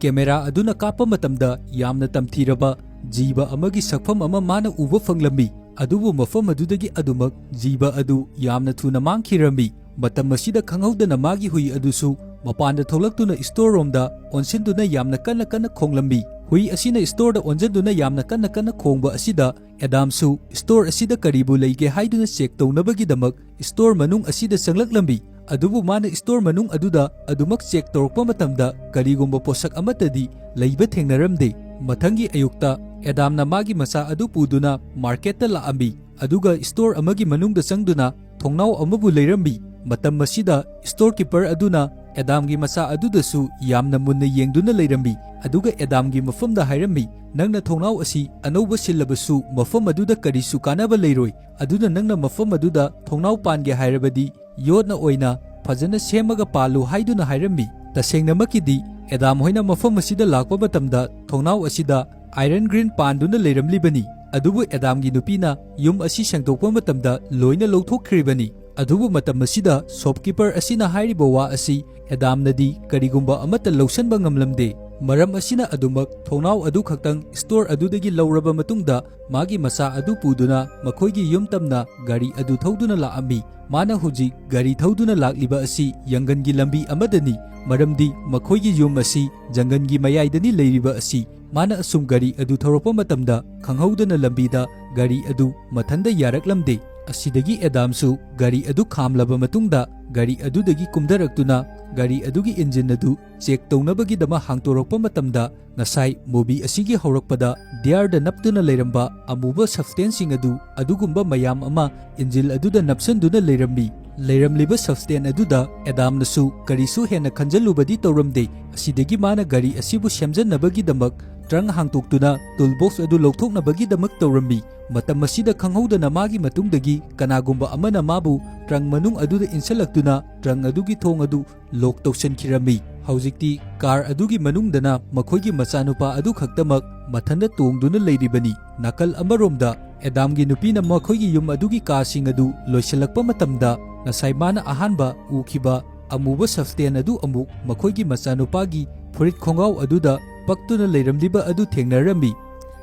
Camera ꯑꯗꯨꯅ ꯀꯥꯞꯄ ꯃꯇꯝꯗ ꯌꯥꯝꯅ ꯇꯝꯊꯤꯔꯕ ꯖꯤꯕ ꯑꯃꯒꯤ ꯁꯛꯐꯝ ꯑꯃ ꯃꯥꯅ ꯎꯕ ꯐꯪꯂꯝꯃꯤ꯫ ꯑꯗꯨꯕꯨ ꯃꯐꯝ ꯑꯗꯨꯗꯒꯤ ꯑꯗꯨꯃꯛ ꯖꯤꯕ ꯑꯗꯨ ꯌꯥꯝꯅ ꯊꯨꯅ ꯃꯥꯡꯈꯤꯔꯝꯃꯤ꯫ ꯃꯇꯝ ꯑꯁꯤꯗ ꯈꯪꯍꯧꯗꯅ ꯃꯥꯒꯤ ꯍꯨꯏ ꯑꯗꯨꯁꯨ ꯃꯄꯥꯟꯗ ꯊꯣꯛꯂꯛꯇꯨꯅ store ꯔꯣꯝꯗ ꯑꯣꯟꯁꯤꯟꯗꯨꯅ ꯌꯥꯝꯅ ꯀꯟꯅ ꯀꯟꯅ ꯈꯣꯡꯂꯝꯃꯤ꯫ ꯍꯨꯏ ꯑꯁꯤꯅ store ꯗ ꯑꯣꯟꯁꯤꯟꯗꯨꯅ ꯌꯥꯝꯅ ꯀꯟꯅ ꯀꯟꯅ ꯈꯣꯡꯕ ꯑꯁꯤꯗ ꯑꯦꯗꯥꯝꯁꯨ store ꯑꯁꯤꯗ ꯀꯔꯤꯕꯨ ꯂꯩꯒꯦ ꯍꯥꯏꯗꯨꯅ check ꯇꯧꯅꯕꯒꯤꯗꯃꯛ store ꯃꯅꯨꯡ ꯑꯁꯤꯗ ꯆꯪꯂꯛꯂꯝꯃꯤ꯫ ꯑꯗꯨꯕꯨ ꯃꯥꯅ store ꯃꯅꯨꯡ ꯑꯗꯨꯗ ꯑꯗꯨꯃꯛ check ꯇꯧꯔꯛꯄ ꯃꯇꯝꯗ ꯀꯔꯤꯒꯨꯝꯕ ꯄꯣꯠꯁꯛ ꯑꯃꯠꯇꯗꯤ ꯂꯩꯕ ꯊꯦꯡꯅꯔꯝꯗꯦ꯫ ꯃꯊꯪꯒꯤ ꯑꯌꯨꯛꯇ ꯑꯦꯗꯥꯝꯅ ꯃꯥꯒꯤ ꯃꯆꯥ ꯑꯗꯨ ꯄꯨꯗꯨꯅ market ꯇ ꯂꯥꯛꯑꯝꯃꯤ, ꯑꯗꯨꯒ store ꯑꯃꯒꯤ ꯃꯅꯨꯡꯗ ꯆꯪꯗꯨꯅ ꯊꯣꯡꯅꯥꯎ ꯑꯃꯕꯨ ꯂꯩꯔꯝꯃꯤ꯫ ꯃꯇꯝ ꯑꯁꯤꯗ storekeeper ꯑꯗꯨꯅ ꯑꯦꯗꯥꯝꯒꯤ ꯃꯆꯥ ꯑꯗꯨꯗꯁꯨ ꯌꯥꯝꯅ ꯃꯨꯟꯅ ꯌꯦꯡꯗꯨꯅ ꯂꯩꯔꯝꯃꯤ꯫ ꯑꯗꯨꯒ ꯑꯦꯗꯥꯝꯒꯤ ꯃꯐꯝꯗ ꯍꯥꯏꯔꯝꯃꯤ, "ꯅꯪꯅ ꯊꯣꯡꯅꯥꯎ ꯑꯁꯤ ꯑꯅꯧꯕ ꯁꯤꯜꯂꯕꯁꯨ ꯃꯐꯝ ꯑꯗꯨꯗ ꯀꯔꯤꯁꯨ ꯀꯥꯟꯅꯕ ꯂꯩꯔꯣꯏ꯫ ꯑꯗꯨꯅ ꯅꯪꯅ ꯃꯐꯝ ꯑꯗꯨꯗ ꯊꯣꯡꯅꯥꯎ ꯄꯥꯟꯒꯦ ꯍꯥꯏꯔꯕꯗꯤ ꯌꯣꯠꯅ ꯑꯣꯏꯅ ꯐꯖꯅ ꯁꯦꯝꯃꯒ ꯄꯥꯜꯂꯨ" ꯍꯥꯏꯗꯨꯅ ꯍꯥꯏꯔꯝꯃꯤ꯫ ꯇꯁꯦꯡꯅꯃꯛꯀꯤꯗꯤ ꯑꯦꯗꯥꯝ ꯍꯣꯏꯅ ꯃꯐꯝ ꯑꯁꯤꯗ ꯂꯥꯛꯄ ꯃꯇꯝꯗ ꯊꯣꯡꯅꯥꯎ ꯑꯁꯤꯗ ꯑꯥꯏꯔꯟ ꯒ꯭ꯔꯤꯟ ꯄꯥꯟꯗꯨꯅ ꯂꯩꯔꯝꯂꯤꯕꯅꯤ꯫ ꯑꯗꯨꯕꯨ ꯑꯦꯗꯥꯝꯒꯤ ꯅꯨꯄꯤꯅ ꯌꯨꯝ ꯑꯁꯤ ꯁꯦꯡꯗꯣꯛꯄ ꯃꯇꯝꯗ ꯂꯣꯏꯅ ꯂꯧꯊꯣꯛꯈ꯭ꯔꯤꯕꯅꯤ꯫ ꯑꯗꯨꯕꯨ ꯃꯇꯝ ꯑꯁꯤꯗ ꯁꯣꯞꯀꯤꯄꯔ ꯑꯁꯤꯅ ꯍꯥꯏꯔꯤꯕ ꯋꯥ ꯑꯁꯤ ꯑꯦꯗꯥꯝꯅꯗꯤ ꯀꯔꯤꯒꯨꯝꯕ ꯑꯃꯠꯇ ꯂꯧꯁꯟꯕ ꯉꯝꯂꯝꯗꯦ꯫ ꯃꯔꯝ ꯑꯁꯤꯅ ꯑꯗꯨꯃꯛ ꯊꯣꯡꯅꯥꯎ ꯑꯗꯨ ꯈꯛꯇꯪ ꯁ꯭ꯇꯣꯔ ꯑꯗꯨꯗꯒꯤ ꯂꯧꯔꯕ ꯃꯇꯨꯡꯗ ꯃꯥꯒꯤ ꯃꯆꯥ ꯑꯗꯨ ꯄꯨꯗꯨꯅ ꯃꯈꯣꯏꯒꯤ ꯌꯨꯝ ꯇꯝꯅ ꯒꯥꯔꯤ ꯑꯗꯨ ꯊꯧꯗꯨꯅ ꯂꯥꯛꯑꯝꯃꯤ꯫ ꯃꯥꯅ ꯍꯧꯖꯤꯛ ꯒꯥꯔꯤ ꯊꯧꯗꯨꯅ ꯂꯥꯛꯂꯤꯕ ꯑꯁꯤ ꯌꯪꯒꯟꯒꯤ ꯂꯝꯕꯤ ꯑꯃꯗꯅꯤ, ꯃꯔꯝꯗꯤ ꯃꯈꯣꯏꯒꯤ ꯌꯨꯝ ꯑꯁꯤ ꯖꯪꯒꯟꯒꯤ ꯃꯌꯥꯏꯗꯅꯤ ꯂꯩꯔꯤꯕ ꯑꯁꯤ꯫ ꯃꯥꯅ ꯑꯁꯨꯝ ꯒꯥꯔꯤ ꯑꯗꯨ ꯊꯧꯔꯛꯄ ꯃꯇꯝꯗ ꯈꯪꯍꯧꯗꯅ ꯂꯝꯕꯤꯗ ꯒꯥꯔꯤ ꯑꯗꯨ ꯃꯊꯟꯗ ꯌꯥꯔꯛꯂꯝꯗꯦ꯫ ꯑꯁꯤꯗꯒꯤ ꯑꯦꯗꯥꯝꯁꯨ ꯒꯥꯔꯤ ꯑꯗꯨ ꯈꯥꯝꯂꯕ ꯃꯇꯨꯡꯗ ꯒꯥꯔꯤ ꯑꯗꯨꯗꯒꯤ ꯀꯨꯝꯊꯔꯛꯇꯨꯅ ꯒꯥꯔꯤ ꯑꯗꯨꯒꯤ ꯏꯟꯖꯤꯟ ꯑꯗꯨ ꯆꯦꯛ ꯇꯧꯅꯕꯒꯤꯗꯃꯛ ꯍꯥꯡꯇꯣꯔꯛꯄ ꯃꯇꯝꯗ ꯉꯁꯥꯏ ꯃꯨꯚꯤ ꯑꯁꯤꯒꯤ ꯍꯧꯔꯛꯄꯗ ꯗꯤꯌꯥꯔꯗ ꯅꯞꯇꯨꯅ ꯂꯩꯔꯝꯕ ꯑꯃꯨꯕ ꯁꯕꯁꯇꯦꯟꯁꯁꯤꯡ ꯑꯗꯨ ꯑꯗꯨꯒꯨꯝꯕ ꯃꯌꯥꯝ ꯑꯃ ꯏꯟꯖꯤꯟ ꯑꯗꯨꯗ ꯅꯞꯁꯟꯗꯨꯅ ꯂꯩꯔꯝꯃꯤ꯫ ꯂꯩꯔꯝꯂꯤꯕ ꯁꯕꯁꯇꯦꯟ ꯑꯗꯨꯗ ꯑꯦꯗꯥꯝꯅꯁꯨ ꯀꯔꯤꯁꯨ ꯍꯦꯟꯅ ꯈꯟꯖꯜꯂꯨꯕꯗꯤ ꯇꯧꯔꯝꯗꯦ꯫ ꯑꯁꯤꯗꯒꯤ ꯃꯥꯅ ꯒꯥꯔꯤ ꯑꯁꯤꯕꯨ ꯁꯦꯝꯖꯟꯅꯕꯒꯤꯗꯃꯛ ꯇ꯭ꯔꯪ ꯍꯥꯡꯇꯣꯛꯇꯨꯅ ꯇꯨꯜ ꯕꯣꯛꯁ ꯑꯗꯨ ꯂꯧꯊꯣꯛꯅꯕꯒꯤꯗꯃꯛ ꯇꯧꯔꯝꯃꯤ꯫ ꯃꯇꯝ ꯑꯁꯤꯗ ꯈꯪꯍꯧꯗꯅ ꯃꯥꯒꯤ ꯃꯇꯨꯡꯗꯒꯤ ꯀꯅꯥꯒꯨꯝꯕ ꯑꯃꯅ ꯃꯥꯕꯨ ꯇ꯭ꯔꯪ ꯃꯅꯨꯡ ꯑꯗꯨꯗ ꯏꯟꯁꯤꯜꯂꯛꯇꯨꯅ ꯇ꯭ꯔꯪ ꯑꯗꯨꯒꯤ ꯊꯣꯡ ꯑꯗꯨ ꯂꯣꯛ ꯇꯧꯁꯤꯟꯈꯤꯔꯝꯃꯤ꯫ ꯍꯧꯖꯤꯛꯇꯤ ꯀꯥꯔ ꯑꯗꯨꯒꯤ ꯃꯅꯨꯡꯗꯅ ꯃꯈꯣꯏꯒꯤ ꯃꯆꯥꯅꯨꯄꯥ ꯑꯗꯨ ꯈꯛꯇꯃꯛ ꯃꯊꯟꯇ ꯇꯣꯡꯗꯨꯅ ꯂꯩꯔꯤꯕꯅꯤ꯫ ꯅꯥꯀꯜ ꯑꯃꯔꯣꯝꯗ ꯑꯦꯗꯥꯝꯒꯤ ꯅꯨꯄꯤꯅ ꯃꯈꯣꯏꯒꯤ ꯌꯨꯝ ꯑꯗꯨꯒꯤ ꯀꯥꯁꯤꯡ ꯑꯗꯨ ꯂꯣꯏꯁꯤꯜꯂꯛꯄ ꯃꯇꯝꯗ ꯉꯁꯥꯏ ꯃꯥꯅ ꯑꯍꯥꯟꯕ ꯎꯈꯤꯕ ꯑꯃꯨꯕ ꯁꯕꯁꯇꯦꯟ ꯑꯗꯨ ꯑꯃꯨꯛ ꯃꯈꯣꯏꯒꯤ ꯃꯆꯥꯅꯨꯄꯥꯒꯤ ꯐꯨꯔꯤꯠ ꯈꯣꯡꯒ꯭ꯔꯥꯎ ꯑꯗꯨꯗ ꯄꯛꯇꯨꯅ ꯂꯩꯔꯝꯂꯤꯕ ꯑꯗꯨ ꯊꯦꯡꯅꯔꯝꯃꯤ꯫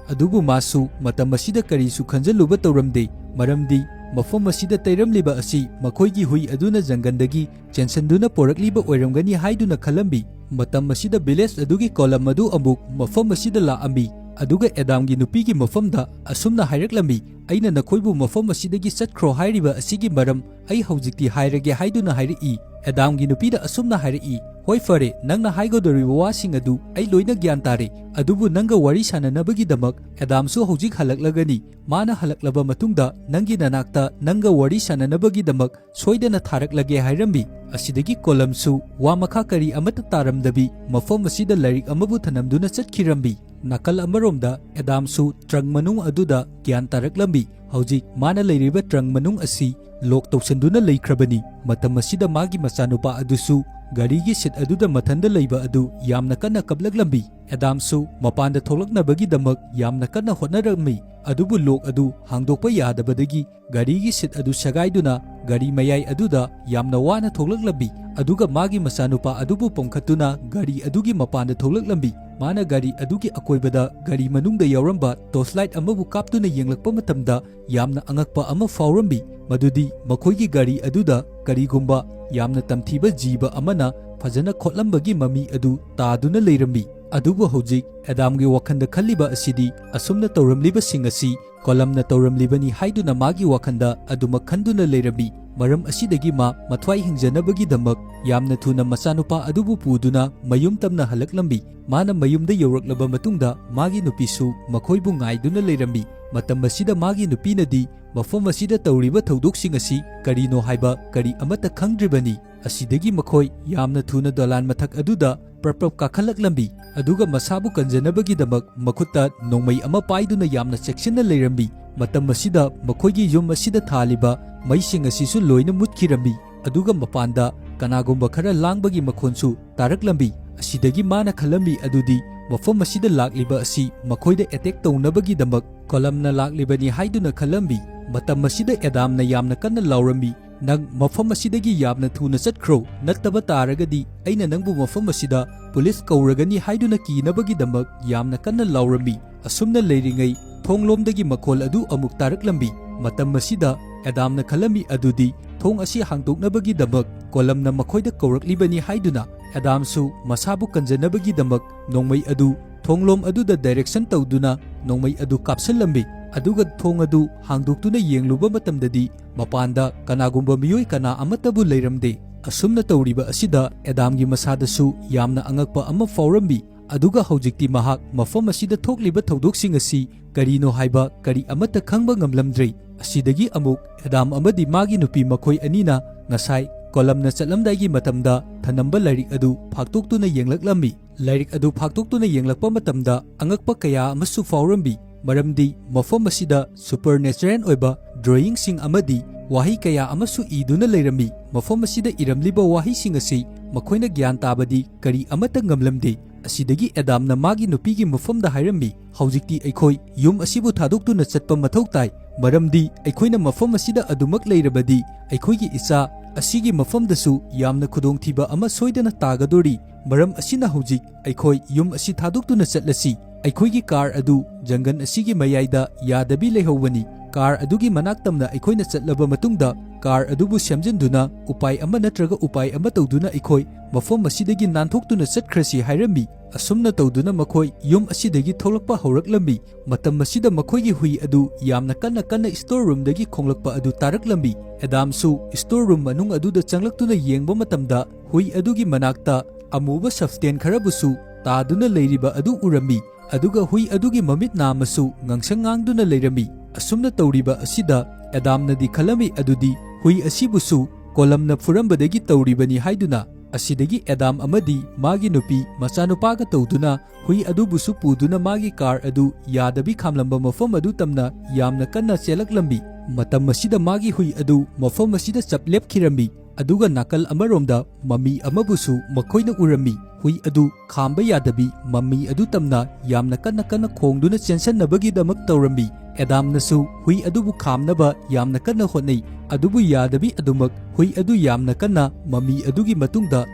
ꯑꯗꯨꯕꯨ ꯃꯥꯁꯨ ꯃꯇꯝ ꯑꯁꯤꯗ ꯀꯔꯤꯁꯨ ꯈꯟꯖꯜꯂꯨꯕ ꯇꯧꯔꯝꯗꯦ, ꯃꯔꯝꯗꯤ ꯃꯐꯝ ꯑꯁꯤꯗ ꯇꯩꯔꯝꯂꯤꯕ ꯑꯁꯤ ꯃꯈꯣꯏꯒꯤ ꯍꯨꯏ ꯑꯗꯨꯅ ꯖꯪꯒꯟꯗꯒꯤ ꯆꯦꯟꯁꯤꯟꯗꯨꯅ ꯄꯣꯔꯛꯂꯤꯕ ꯑꯣꯏꯔꯝꯒꯅꯤ ꯍꯥꯏꯗꯨꯅ ꯈꯜꯂꯝꯃꯤ꯫ ꯃꯇꯝ ꯑꯁꯤꯗ ꯚꯤꯂꯦꯖ ꯑꯗꯨꯒꯤ ꯀꯣꯂꯝ ꯑꯗꯨ ꯑꯃꯨꯛ ꯃꯐꯝ ꯑꯁꯤꯗ ꯂꯥꯛꯑꯝꯃꯤ꯫ ꯑꯗꯨꯒ ꯑꯦꯗꯥꯝꯒꯤ ꯅꯨꯄꯤꯒꯤ ꯃꯐꯝꯗ ꯑꯁꯨꯝꯅ ꯍꯥꯏꯔꯛꯂꯝꯃꯤ, "ꯑꯩꯅ ꯅꯈꯣꯏꯕꯨ ꯃꯐꯝ ꯑꯁꯤꯗꯒꯤ ꯆꯠꯈ꯭ꯔꯣ ꯍꯥꯏꯔꯤꯕ ꯑꯁꯤꯒꯤ ꯃꯔꯝ ꯑꯩ ꯍꯧꯖꯤꯛꯇꯤ ꯍꯥꯏꯔꯒꯦ" ꯍꯥꯏꯗꯨꯅ ꯍꯥꯏꯔꯛꯏ꯫ ꯑꯦꯗꯥꯝꯒꯤ ꯅꯨꯄꯤꯗ ꯑꯁꯨꯝꯅ ꯍꯥꯏꯔꯛꯏ, "ꯍꯣꯏ, ꯐꯔꯦ, ꯅꯪꯅ ꯍꯥꯏꯒꯗꯧꯔꯤꯕ ꯋꯥꯁꯤꯡ ꯑꯗꯨ ꯑꯩ ꯂꯣꯏꯅ ꯒ꯭ꯌꯥꯟ ꯇꯥꯔꯦ, ꯑꯗꯨꯕꯨ ꯅꯪꯒ ꯋꯥꯔꯤ ꯁꯥꯟꯅꯅꯕꯒꯤꯗꯃꯛ ꯑꯦꯗꯥꯝꯁꯨ ꯍꯧꯖꯤꯛ ꯍꯜꯂꯛꯂꯒꯅꯤ꯫ ꯃꯥꯅ ꯍꯜꯂꯛꯂꯕ ꯃꯇꯨꯡꯗ ꯅꯪꯒꯤ ꯅꯅꯥꯛꯇ ꯅꯪꯒ ꯋꯥꯔꯤ ꯁꯥꯟꯅꯅꯕꯒꯤꯗꯃꯛ ꯁꯣꯏꯗꯅ ꯊꯥꯔꯛꯂꯒꯦ" ꯍꯥꯏꯔꯝꯃꯤ꯫ ꯑꯁꯤꯗꯒꯤ ꯀꯣꯂꯝꯁꯨ ꯋꯥ ꯃꯈꯥ ꯀꯔꯤ ꯑꯃꯠꯇ ꯇꯥꯔꯝꯗꯕꯤ ꯃꯐꯝ ꯑꯁꯤꯗ ꯂꯥꯏꯔꯤꯛ ꯑꯃꯕꯨ ꯊꯅꯝꯗꯨꯅ ꯆꯠꯈꯤꯔꯝꯃꯤ꯫ ꯅꯥꯀꯜ ꯑꯃꯔꯣꯝꯗ ꯑꯦꯗꯥꯝꯁꯨ ꯇ꯭ꯔꯪ ꯃꯅꯨꯡ ꯑꯗꯨꯗ ꯒ꯭ꯌꯥꯟ ꯇꯥꯔꯛꯂꯝꯃꯤ꯫ ꯍꯧꯖꯤꯛ ꯃꯥꯅ ꯂꯩꯔꯤꯕ ꯇ꯭ꯔꯪ ꯃꯅꯨꯡ ꯑꯁꯤ ꯂꯣꯛ ꯇꯧꯁꯟꯗꯨꯅ ꯂꯩꯈ꯭ꯔꯕꯅꯤ꯫ ꯃꯇꯝ ꯑꯁꯤꯗ ꯃꯥꯒꯤ ꯃꯆꯥꯅꯨꯄꯥ ꯑꯗꯨꯁꯨ ꯒꯥꯔꯤꯒꯤ ꯁꯤꯠ ꯑꯗꯨꯗ ꯃꯊꯟꯗ ꯂꯩꯕ ꯑꯗꯨ ꯌꯥꯝꯅ ꯀꯟꯅ ꯀꯞꯂꯛꯂꯝꯃꯤ꯫ ꯑꯦꯗꯥꯝꯁꯨ ꯃꯄꯥꯟꯗ ꯊꯣꯛꯂꯛꯅꯕꯒꯤꯗꯃꯛ ꯌꯥꯝꯅ ꯀꯟꯅ ꯍꯣꯠꯅꯔꯝꯃꯤ, ꯑꯗꯨꯕꯨ ꯂꯣꯛ ꯑꯗꯨ ꯍꯥꯡꯗꯣꯛꯄ ꯌꯥꯗꯕꯗꯒꯤ ꯒꯥꯔꯤꯒꯤ ꯁꯤꯠ ꯑꯗꯨ ꯁꯦꯒꯥꯏꯗꯨꯅ ꯒꯥꯔꯤ ꯃꯌꯥꯏ ꯑꯗꯨꯗ ꯌꯥꯝꯅ ꯋꯥꯅ ꯊꯣꯛꯂꯛꯂꯝꯃꯤ꯫ ꯑꯗꯨꯒ ꯃꯥꯒꯤ ꯃꯆꯥꯅꯨꯄꯥ ꯑꯗꯨꯕꯨ ꯄꯣꯝꯈꯠꯇꯨꯅ ꯒꯥꯔꯤ ꯑꯗꯨꯒꯤ ꯃꯄꯥꯟꯗ ꯊꯣꯛꯂꯛꯂꯝꯃꯤ꯫ ꯃꯥꯅ ꯒꯥꯔꯤ ꯑꯗꯨꯒꯤ ꯑꯀꯣꯏꯕꯗ ꯒꯥꯔꯤ ꯃꯅꯨꯡꯗ ꯌꯥꯎꯔꯝꯕ ꯇꯣꯔꯆ ꯂꯥꯏꯠ ꯑꯃꯕꯨ ꯀꯥꯞꯇꯨꯅ ꯌꯦꯡꯂꯛꯄ ꯃꯇꯝꯗ ꯌꯥꯝꯅ ꯑꯉꯛꯄ ꯑꯃ ꯐꯥꯎꯔꯝꯃꯤ, ꯃꯗꯨꯗꯤ ꯃꯈꯣꯏꯒꯤ ꯒꯥꯔꯤ ꯑꯗꯨꯗ ꯀꯔꯤꯒꯨꯝꯕ ꯌꯥꯝꯅ ꯇꯝꯊꯤꯕ ꯖꯤꯕ ꯑꯃꯅ ꯐꯖꯅ ꯈꯣꯠꯂꯝꯕꯒꯤ ꯃꯃꯤ ꯑꯗꯨ ꯇꯥꯗꯨꯅ ꯂꯩꯔꯝꯃꯤ꯫ ꯑꯗꯨꯕꯨ ꯍꯧꯖꯤꯛ ꯑꯦꯗꯥꯝꯒꯤ ꯋꯥꯈꯜꯗ ꯈꯜꯂꯤꯕ ꯑꯁꯤꯗꯤ ꯑꯁꯨꯝꯅ ꯇꯧꯔꯝꯂꯤꯕꯁꯤꯡ ꯑꯁꯤ ꯀꯣꯂꯝꯅ ꯇꯧꯔꯝꯂꯤꯕꯅꯤ ꯍꯥꯏꯗꯨꯅ ꯃꯥꯒꯤ ꯋꯥꯈꯜꯗ ꯑꯗꯨꯃꯛ ꯈꯟꯗꯨꯅ ꯂꯩꯔꯝꯃꯤ꯫ ꯃꯔꯝ ꯑꯁꯤꯗꯒꯤ ꯃꯥ ꯃꯊ꯭ꯋꯥꯏ ꯍꯤꯡꯖꯅꯕꯒꯤꯗꯃꯛ ꯌꯥꯝꯅ ꯊꯨꯅ ꯃꯆꯥꯅꯨꯄꯥ ꯑꯗꯨꯕꯨ ꯄꯨꯗꯨꯅ ꯃꯌꯨꯝ ꯇꯝꯅ ꯍꯜꯂꯛꯂꯝꯃꯤ꯫ ꯃꯥꯅ ꯃꯌꯨꯝꯗ ꯌꯧꯔꯛꯂꯕ ꯃꯇꯨꯡꯗ ꯃꯥꯒꯤ ꯅꯨꯄꯤꯁꯨ ꯃꯈꯣꯏꯕꯨ ꯉꯥꯏꯗꯨꯅ ꯂꯩꯔꯝꯃꯤ꯫ ꯃꯇꯝ ꯑꯁꯤꯗ ꯃꯥꯒꯤ ꯅꯨꯄꯤꯅꯗꯤ ꯃꯐꯝ ꯑꯁꯤꯗ ꯇꯧꯔꯤꯕ ꯊꯧꯗꯣꯛꯁꯤꯡ ꯑꯁꯤ ꯀꯔꯤꯅꯣ ꯍꯥꯏꯕ ꯀꯔꯤ ꯑꯃꯠꯇ ꯈꯪꯗ꯭ꯔꯤꯕꯅꯤ꯫ ꯑꯁꯤꯗꯒꯤ ꯃꯈꯣꯏ ꯌꯥꯝꯅ ꯊꯨꯅ ꯗꯣꯂꯥꯟ ꯃꯊꯛ ꯑꯗꯨꯗ ꯄ꯭ꯔꯞ ꯄ꯭ꯔꯞ ꯀꯥꯈꯠꯂꯛꯂꯝꯃꯤ, ꯑꯗꯨꯒ ꯃꯁꯥꯕꯨ ꯀꯟꯖꯅꯕꯒꯤꯗꯃꯛ ꯃꯈꯨꯠꯇ ꯅꯣꯡꯃꯩ ꯑꯃ ꯄꯥꯏꯗꯨꯅ ꯌꯥꯝꯅ ꯆꯦꯛꯁꯤꯟꯅ ꯂꯩꯔꯝꯃꯤ꯫ ꯃꯇꯝ ꯑꯁꯤꯗ ꯃꯈꯣꯏꯒꯤ ꯌꯨꯝ ꯑꯁꯤꯗ ꯊꯥꯜꯂꯤꯕ ꯃꯩꯁꯤꯡ ꯑꯁꯤꯁꯨ ꯂꯣꯏꯅ ꯃꯨꯠꯈꯤꯔꯝꯃꯤ, ꯑꯗꯨꯒ ꯃꯄꯥꯟꯗ ꯀꯅꯥꯒꯨꯝꯕ ꯈꯔ ꯂꯥꯡꯕꯒꯤ ꯃꯈꯣꯟꯁꯨ ꯇꯥꯔꯛꯂꯝꯃꯤ꯫ ꯑꯁꯤꯗꯒꯤ ꯃꯥꯅ ꯈꯜꯂꯝꯃꯤ ꯑꯗꯨꯗꯤ ꯃꯐꯝ ꯑꯁꯤꯗ ꯂꯥꯛꯂꯤꯕ ꯑꯁꯤ ꯃꯈꯣꯏꯗ ꯑꯦꯇꯦꯛ ꯇꯧꯅꯕꯒꯤꯗꯃꯛ ꯀꯣꯂꯝꯅ ꯂꯥꯛꯂꯤꯕꯅꯤ ꯍꯥꯏꯗꯨꯅ ꯈꯜꯂꯝꯃꯤ꯫ ꯃꯇꯝ ꯑꯁꯤꯗ ꯑꯦꯗꯥꯝꯅ ꯌꯥꯝꯅ ꯀꯟꯅ ꯂꯥꯎꯔꯝꯃꯤ, "ꯅꯪ ꯃꯐꯝ ꯑꯁꯤꯗꯒꯤ ꯌꯥꯝꯅ ꯊꯨꯅ ꯆꯠꯈ꯭ꯔꯣ, ꯅꯠꯇꯕ ꯇꯥꯔꯒꯗꯤ ꯑꯩꯅ ꯅꯪꯕꯨ ꯃꯐꯝ ꯑꯁꯤꯗ ꯄꯨꯂꯤꯁ ꯀꯧꯔꯒꯅꯤ" ꯍꯥꯏꯗꯨꯅ ꯀꯤꯅꯕꯒꯤꯗꯃꯛ ꯌꯥꯝꯅ ꯀꯟꯅ ꯂꯥꯎꯔꯝꯃꯤ꯫ ꯑꯁꯨꯝꯅ ꯂꯩꯔꯤꯉꯩ ꯊꯣꯡꯂꯣꯝꯗꯒꯤ ꯃꯈꯣꯜ ꯑꯗꯨ ꯑꯃꯨꯛ ꯇꯥꯔꯛꯂꯝꯃꯤ꯫ ꯃꯇꯝ ꯑꯁꯤꯗ ꯑꯦꯗꯥꯝꯅ ꯈꯜꯂꯝꯃꯤ ꯑꯗꯨꯗꯤ ꯊꯣꯡ ꯑꯁꯤ ꯍꯥꯡꯗꯣꯛꯅꯕꯒꯤꯗꯃꯛ ꯀꯣꯂꯝꯅ ꯃꯈꯣꯏꯗ ꯀꯧꯔꯛꯂꯤꯕꯅꯤ ꯍꯥꯏꯗꯨꯅ꯫ ꯑꯦꯗꯥꯝꯁꯨ ꯃꯁꯥꯕꯨ ꯀꯟꯖꯅꯕꯒꯤꯗꯃꯛ ꯅꯣꯡꯃꯩ ꯑꯗꯨ ꯊꯣꯡꯂꯣꯝ ꯑꯗꯨꯗ direction ꯇꯧꯗꯨꯅ ꯅꯣꯡꯃꯩ ꯑꯗꯨ ꯀꯥꯞꯁꯤꯜꯂꯝꯃꯤ꯫ ꯑꯗꯨꯒ ꯊꯣꯡ ꯑꯗꯨ ꯍꯥꯡꯗꯣꯛꯇꯨꯅ ꯌꯦꯡꯂꯨꯕ ꯃꯇꯝꯗꯗꯤ ꯃꯄꯥꯟꯗ ꯀꯅꯥꯒꯨꯝꯕ ꯃꯤꯑꯣꯏ ꯀꯅꯥ ꯑꯃꯠꯇꯕꯨ ꯂꯩꯔꯝꯗꯦ꯫ ꯑꯁꯨꯝꯅ ꯇꯧꯔꯤꯕ ꯑꯁꯤꯗ ꯑꯦꯗꯥꯝꯒꯤ ꯃꯁꯥꯗꯁꯨ ꯌꯥꯝꯅ ꯑꯉꯛꯄ ꯑꯃ ꯐꯥꯎꯔꯝꯃꯤ꯫ ꯑꯗꯨꯒ ꯍꯧꯖꯤꯛꯇꯤ ꯃꯍꯥꯛ ꯃꯐꯝ ꯑꯁꯤꯗ ꯊꯣꯛꯂꯤꯕ ꯊꯧꯗꯣꯛꯁꯤꯡ ꯑꯁꯤ ꯀꯔꯤꯅꯣ ꯍꯥꯏꯕ ꯀꯔꯤ ꯑꯃꯠꯇ ꯈꯪꯕ ꯉꯝꯂꯝꯗ꯭ꯔꯦ꯫ ꯑꯁꯤꯗꯒꯤ ꯑꯃꯨꯛ ꯑꯦꯗꯥꯝ ꯑꯃꯗꯤ ꯃꯥꯒꯤ ꯅꯨꯄꯤ ꯃꯈꯣꯏ ꯑꯅꯤꯅ ꯉꯁꯥꯏ ꯀꯣꯂꯝꯅ ꯆꯠꯂꯝꯗꯥꯏꯒꯤ ꯃꯇꯝꯗ ꯊꯅꯝꯕ ꯂꯥꯏꯔꯤꯛ ꯑꯗꯨ ꯐꯥꯛꯇꯣꯛꯇꯨꯅ ꯌꯦꯡꯂꯛꯂꯝꯃꯤ꯫ ꯂꯥꯏꯔꯤꯛ ꯑꯗꯨ ꯐꯥꯛꯇꯣꯛꯇꯨꯅ ꯌꯦꯡꯂꯛꯄ ꯃꯇꯝꯗ ꯑꯉꯛꯄ ꯀꯌꯥ ꯑꯃꯁꯨ ꯐꯥꯎꯔꯝꯃꯤ, ꯃꯔꯝꯗꯤ ꯃꯐꯝ ꯑꯁꯤꯗ supernatural ꯑꯣꯏꯕ drawingꯁꯤꯡ ꯑꯃꯗꯤ ꯋꯥꯍꯩ ꯀꯌꯥ ꯑꯃꯁꯨ ꯏꯗꯨꯅ ꯂꯩꯔꯝꯃꯤ꯫ ꯃꯐꯝ ꯑꯁꯤꯗ ꯏꯔꯝꯂꯤꯕ ꯋꯥꯍꯩꯁꯤꯡ ꯑꯁꯤ ꯃꯈꯣꯏꯅ ꯒ꯭ꯌꯥꯟ ꯇꯥꯕꯗꯤ ꯀꯔꯤ ꯑꯃꯠꯇ ꯉꯝꯂꯝꯗꯦ꯫ ꯑꯁꯤꯗꯒꯤ ꯑꯦꯗꯥꯝꯅ ꯃꯥꯒꯤ ꯅꯨꯄꯤꯒꯤ ꯃꯐꯝꯗ ꯍꯥꯏꯔꯝꯃꯤ, "ꯍꯧꯖꯤꯛꯇꯤ ꯑꯩꯈꯣꯏ ꯌꯨꯝ ꯑꯁꯤꯕꯨ ꯊꯥꯗꯣꯛꯇꯨꯅ ꯆꯠꯄ ꯃꯊꯧ ꯇꯥꯏ, ꯃꯔꯝꯗꯤ ꯑꯩꯈꯣꯏꯅ ꯃꯐꯝ ꯑꯁꯤꯗ ꯑꯗꯨꯃꯛ ꯂꯩꯔꯕꯗꯤ ꯑꯩꯈꯣꯏꯒꯤ ꯏꯆꯥ ꯑꯁꯤꯒꯤ ꯃꯐꯝꯗꯁꯨ ꯌꯥꯝꯅ ꯈꯨꯗꯣꯡꯊꯤꯕ ꯑꯃ ꯁꯣꯏꯗꯅ ꯇꯥꯒꯗꯣꯔꯤ꯫ ꯃꯔꯝ ꯑꯁꯤꯅ ꯍꯧꯖꯤꯛ ꯑꯩꯈꯣꯏ ꯌꯨꯝ ꯑꯁꯤ ꯊꯥꯗꯣꯛꯇꯨꯅ ꯆꯠꯂꯁꯤ꯫ ꯑꯩꯈꯣꯏꯒꯤ ꯀꯥꯔ ꯑꯗꯨ ꯖꯪꯒꯜ ꯑꯁꯤꯒꯤ ꯃꯌꯥꯏꯗ ꯌꯥꯗꯕꯤ ꯂꯩꯍꯧꯕꯅꯤ꯫ ꯀꯥꯔ ꯑꯗꯨꯒꯤ ꯃꯅꯥꯛ ꯇꯝꯅ ꯑꯩꯈꯣꯏꯅ ꯆꯠꯂꯕ ꯃꯇꯨꯡꯗ ꯀꯥꯔ ꯑꯗꯨꯕꯨ ꯁꯦꯝꯖꯤꯟꯗꯨꯅ ꯎꯄꯥꯏ ꯑꯃ ꯅꯠꯇ꯭ꯔꯒ ꯎꯄꯥꯏ ꯑꯃ ꯇꯧꯗꯨꯅ ꯑꯩꯈꯣꯏ ꯃꯐꯝ ꯑꯁꯤꯗꯒꯤ ꯅꯥꯟꯊꯣꯛꯇꯨꯅ ꯆꯠꯈ꯭ꯔꯁꯤ" ꯍꯥꯏꯔꯝꯃꯤ꯫ ꯑꯁꯨꯝꯅ ꯇꯧꯗꯨꯅ ꯃꯈꯣꯏ ꯌꯨꯝ ꯑꯁꯤꯗꯒꯤ ꯊꯣꯛꯂꯛꯄ ꯍꯧꯔꯛꯂꯝꯃꯤ꯫ ꯃꯇꯝ ꯑꯁꯤꯗ ꯃꯈꯣꯏꯒꯤ ꯍꯨꯏ ꯑꯗꯨ ꯌꯥꯝꯅ ꯀꯟꯅ ꯀꯟꯅ store roomꯗꯒꯤ ꯈꯣꯡꯂꯛꯄ ꯑꯗꯨ ꯇꯥꯔꯛꯂꯝꯃꯤ꯫ ꯑꯦꯗꯥꯝꯁꯨ store room ꯃꯅꯨꯡ ꯑꯗꯨꯗ ꯆꯪꯂꯛꯇꯨꯅ ꯌꯦꯡꯕ ꯃꯇꯝꯗ ꯍꯨꯏ ꯑꯗꯨꯒꯤ ꯃꯅꯥꯛꯇ ꯑꯃꯨꯕ substance ꯈꯔꯕꯨꯁꯨ ꯇꯥꯗꯨꯅ ꯂꯩꯔꯤꯕ ꯑꯗꯨ ꯎꯔꯝꯃꯤ꯫ ꯑꯗꯨꯒ ꯍꯨꯏ ꯑꯗꯨꯒꯤ ꯃꯃꯤꯠ ꯅꯥꯝꯃꯁꯨ ꯉꯥꯡꯁꯪ ꯉꯥꯡꯗꯨꯅ ꯂꯩꯔꯝꯃꯤ꯫ ꯑꯁꯨꯝꯅ ꯇꯧꯔꯤꯕ ꯑꯁꯤꯗ ꯑꯦꯗꯥꯝꯅꯗꯤ ꯈꯜꯂꯝꯃꯤ ꯑꯗꯨꯗꯤ ꯍꯨꯏ ꯑꯁꯤꯕꯨꯁꯨ ꯀꯣꯂꯝꯅ ꯐꯨꯔꯝꯕꯗꯒꯤ ꯇꯧꯔꯤꯕꯅꯤ ꯍꯥꯏꯗꯨꯅ꯫ ꯑꯁꯤꯗꯒꯤ ꯑꯦꯗꯥꯝ ꯑꯃꯗꯤ ꯃꯥꯒꯤ ꯅꯨꯄꯤ ꯃꯆꯥꯅꯨꯄꯥꯒ ꯇꯧꯗꯨꯅ ꯍꯨꯏ ꯑꯗꯨꯕꯨꯁꯨ ꯄꯨꯗꯨꯅ ꯃꯥꯒꯤ ꯀꯥꯔ ꯑꯗꯨ ꯌꯥꯗꯕꯤ ꯈꯥꯝꯂꯝꯕ ꯃꯐꯝ ꯑꯗꯨ ꯇꯝꯅ ꯌꯥꯝꯅ ꯀꯟꯅ ꯆꯦꯜꯂꯛꯂꯝꯃꯤ꯫ ꯃꯇꯝ ꯑꯁꯤꯗ ꯃꯥꯒꯤ ꯍꯨꯏ ꯑꯗꯨ ꯃꯐꯝ ꯑꯁꯤꯗ ꯆꯞ ꯂꯦꯞꯈꯤꯔꯝꯃꯤ꯫ ꯑꯗꯨꯒ ꯅꯥꯀꯜ ꯑꯃꯔꯣꯝꯗ ꯃꯃꯤ ꯑꯃꯕꯨꯁꯨ ꯃꯈꯣꯏꯅ ꯎꯔꯝꯃꯤ꯫ ꯍꯨꯏ ꯑꯗꯨ ꯈꯥꯝꯕ ꯌꯥꯗꯕꯤ ꯃꯃꯤ ꯑꯗꯨ ꯇꯝꯅ ꯌꯥꯝꯅ ꯀꯟꯅ ꯀꯟꯅ ꯈꯣꯡꯗꯨꯅ ꯆꯦꯟꯁꯟꯅꯕꯒꯤꯗꯃꯛ ꯇꯧꯔꯝꯃꯤ꯫ ꯑꯦꯗꯥꯝꯅꯁꯨ ꯍꯨꯏ ꯑꯗꯨꯕꯨ ꯈꯥꯝꯅꯕ ꯌꯥꯝꯅ ꯀꯟꯅ ꯍꯣꯠꯅꯩ, ꯑꯗꯨꯕꯨ ꯌꯥꯗꯕꯤ ꯑꯗꯨꯃꯛ ꯍꯨꯏ ꯑꯗꯨ ꯌꯥꯝꯅ ꯀꯟꯅ ꯃꯃꯤ ꯑꯗꯨꯒꯤ ꯃꯇꯨꯡꯗ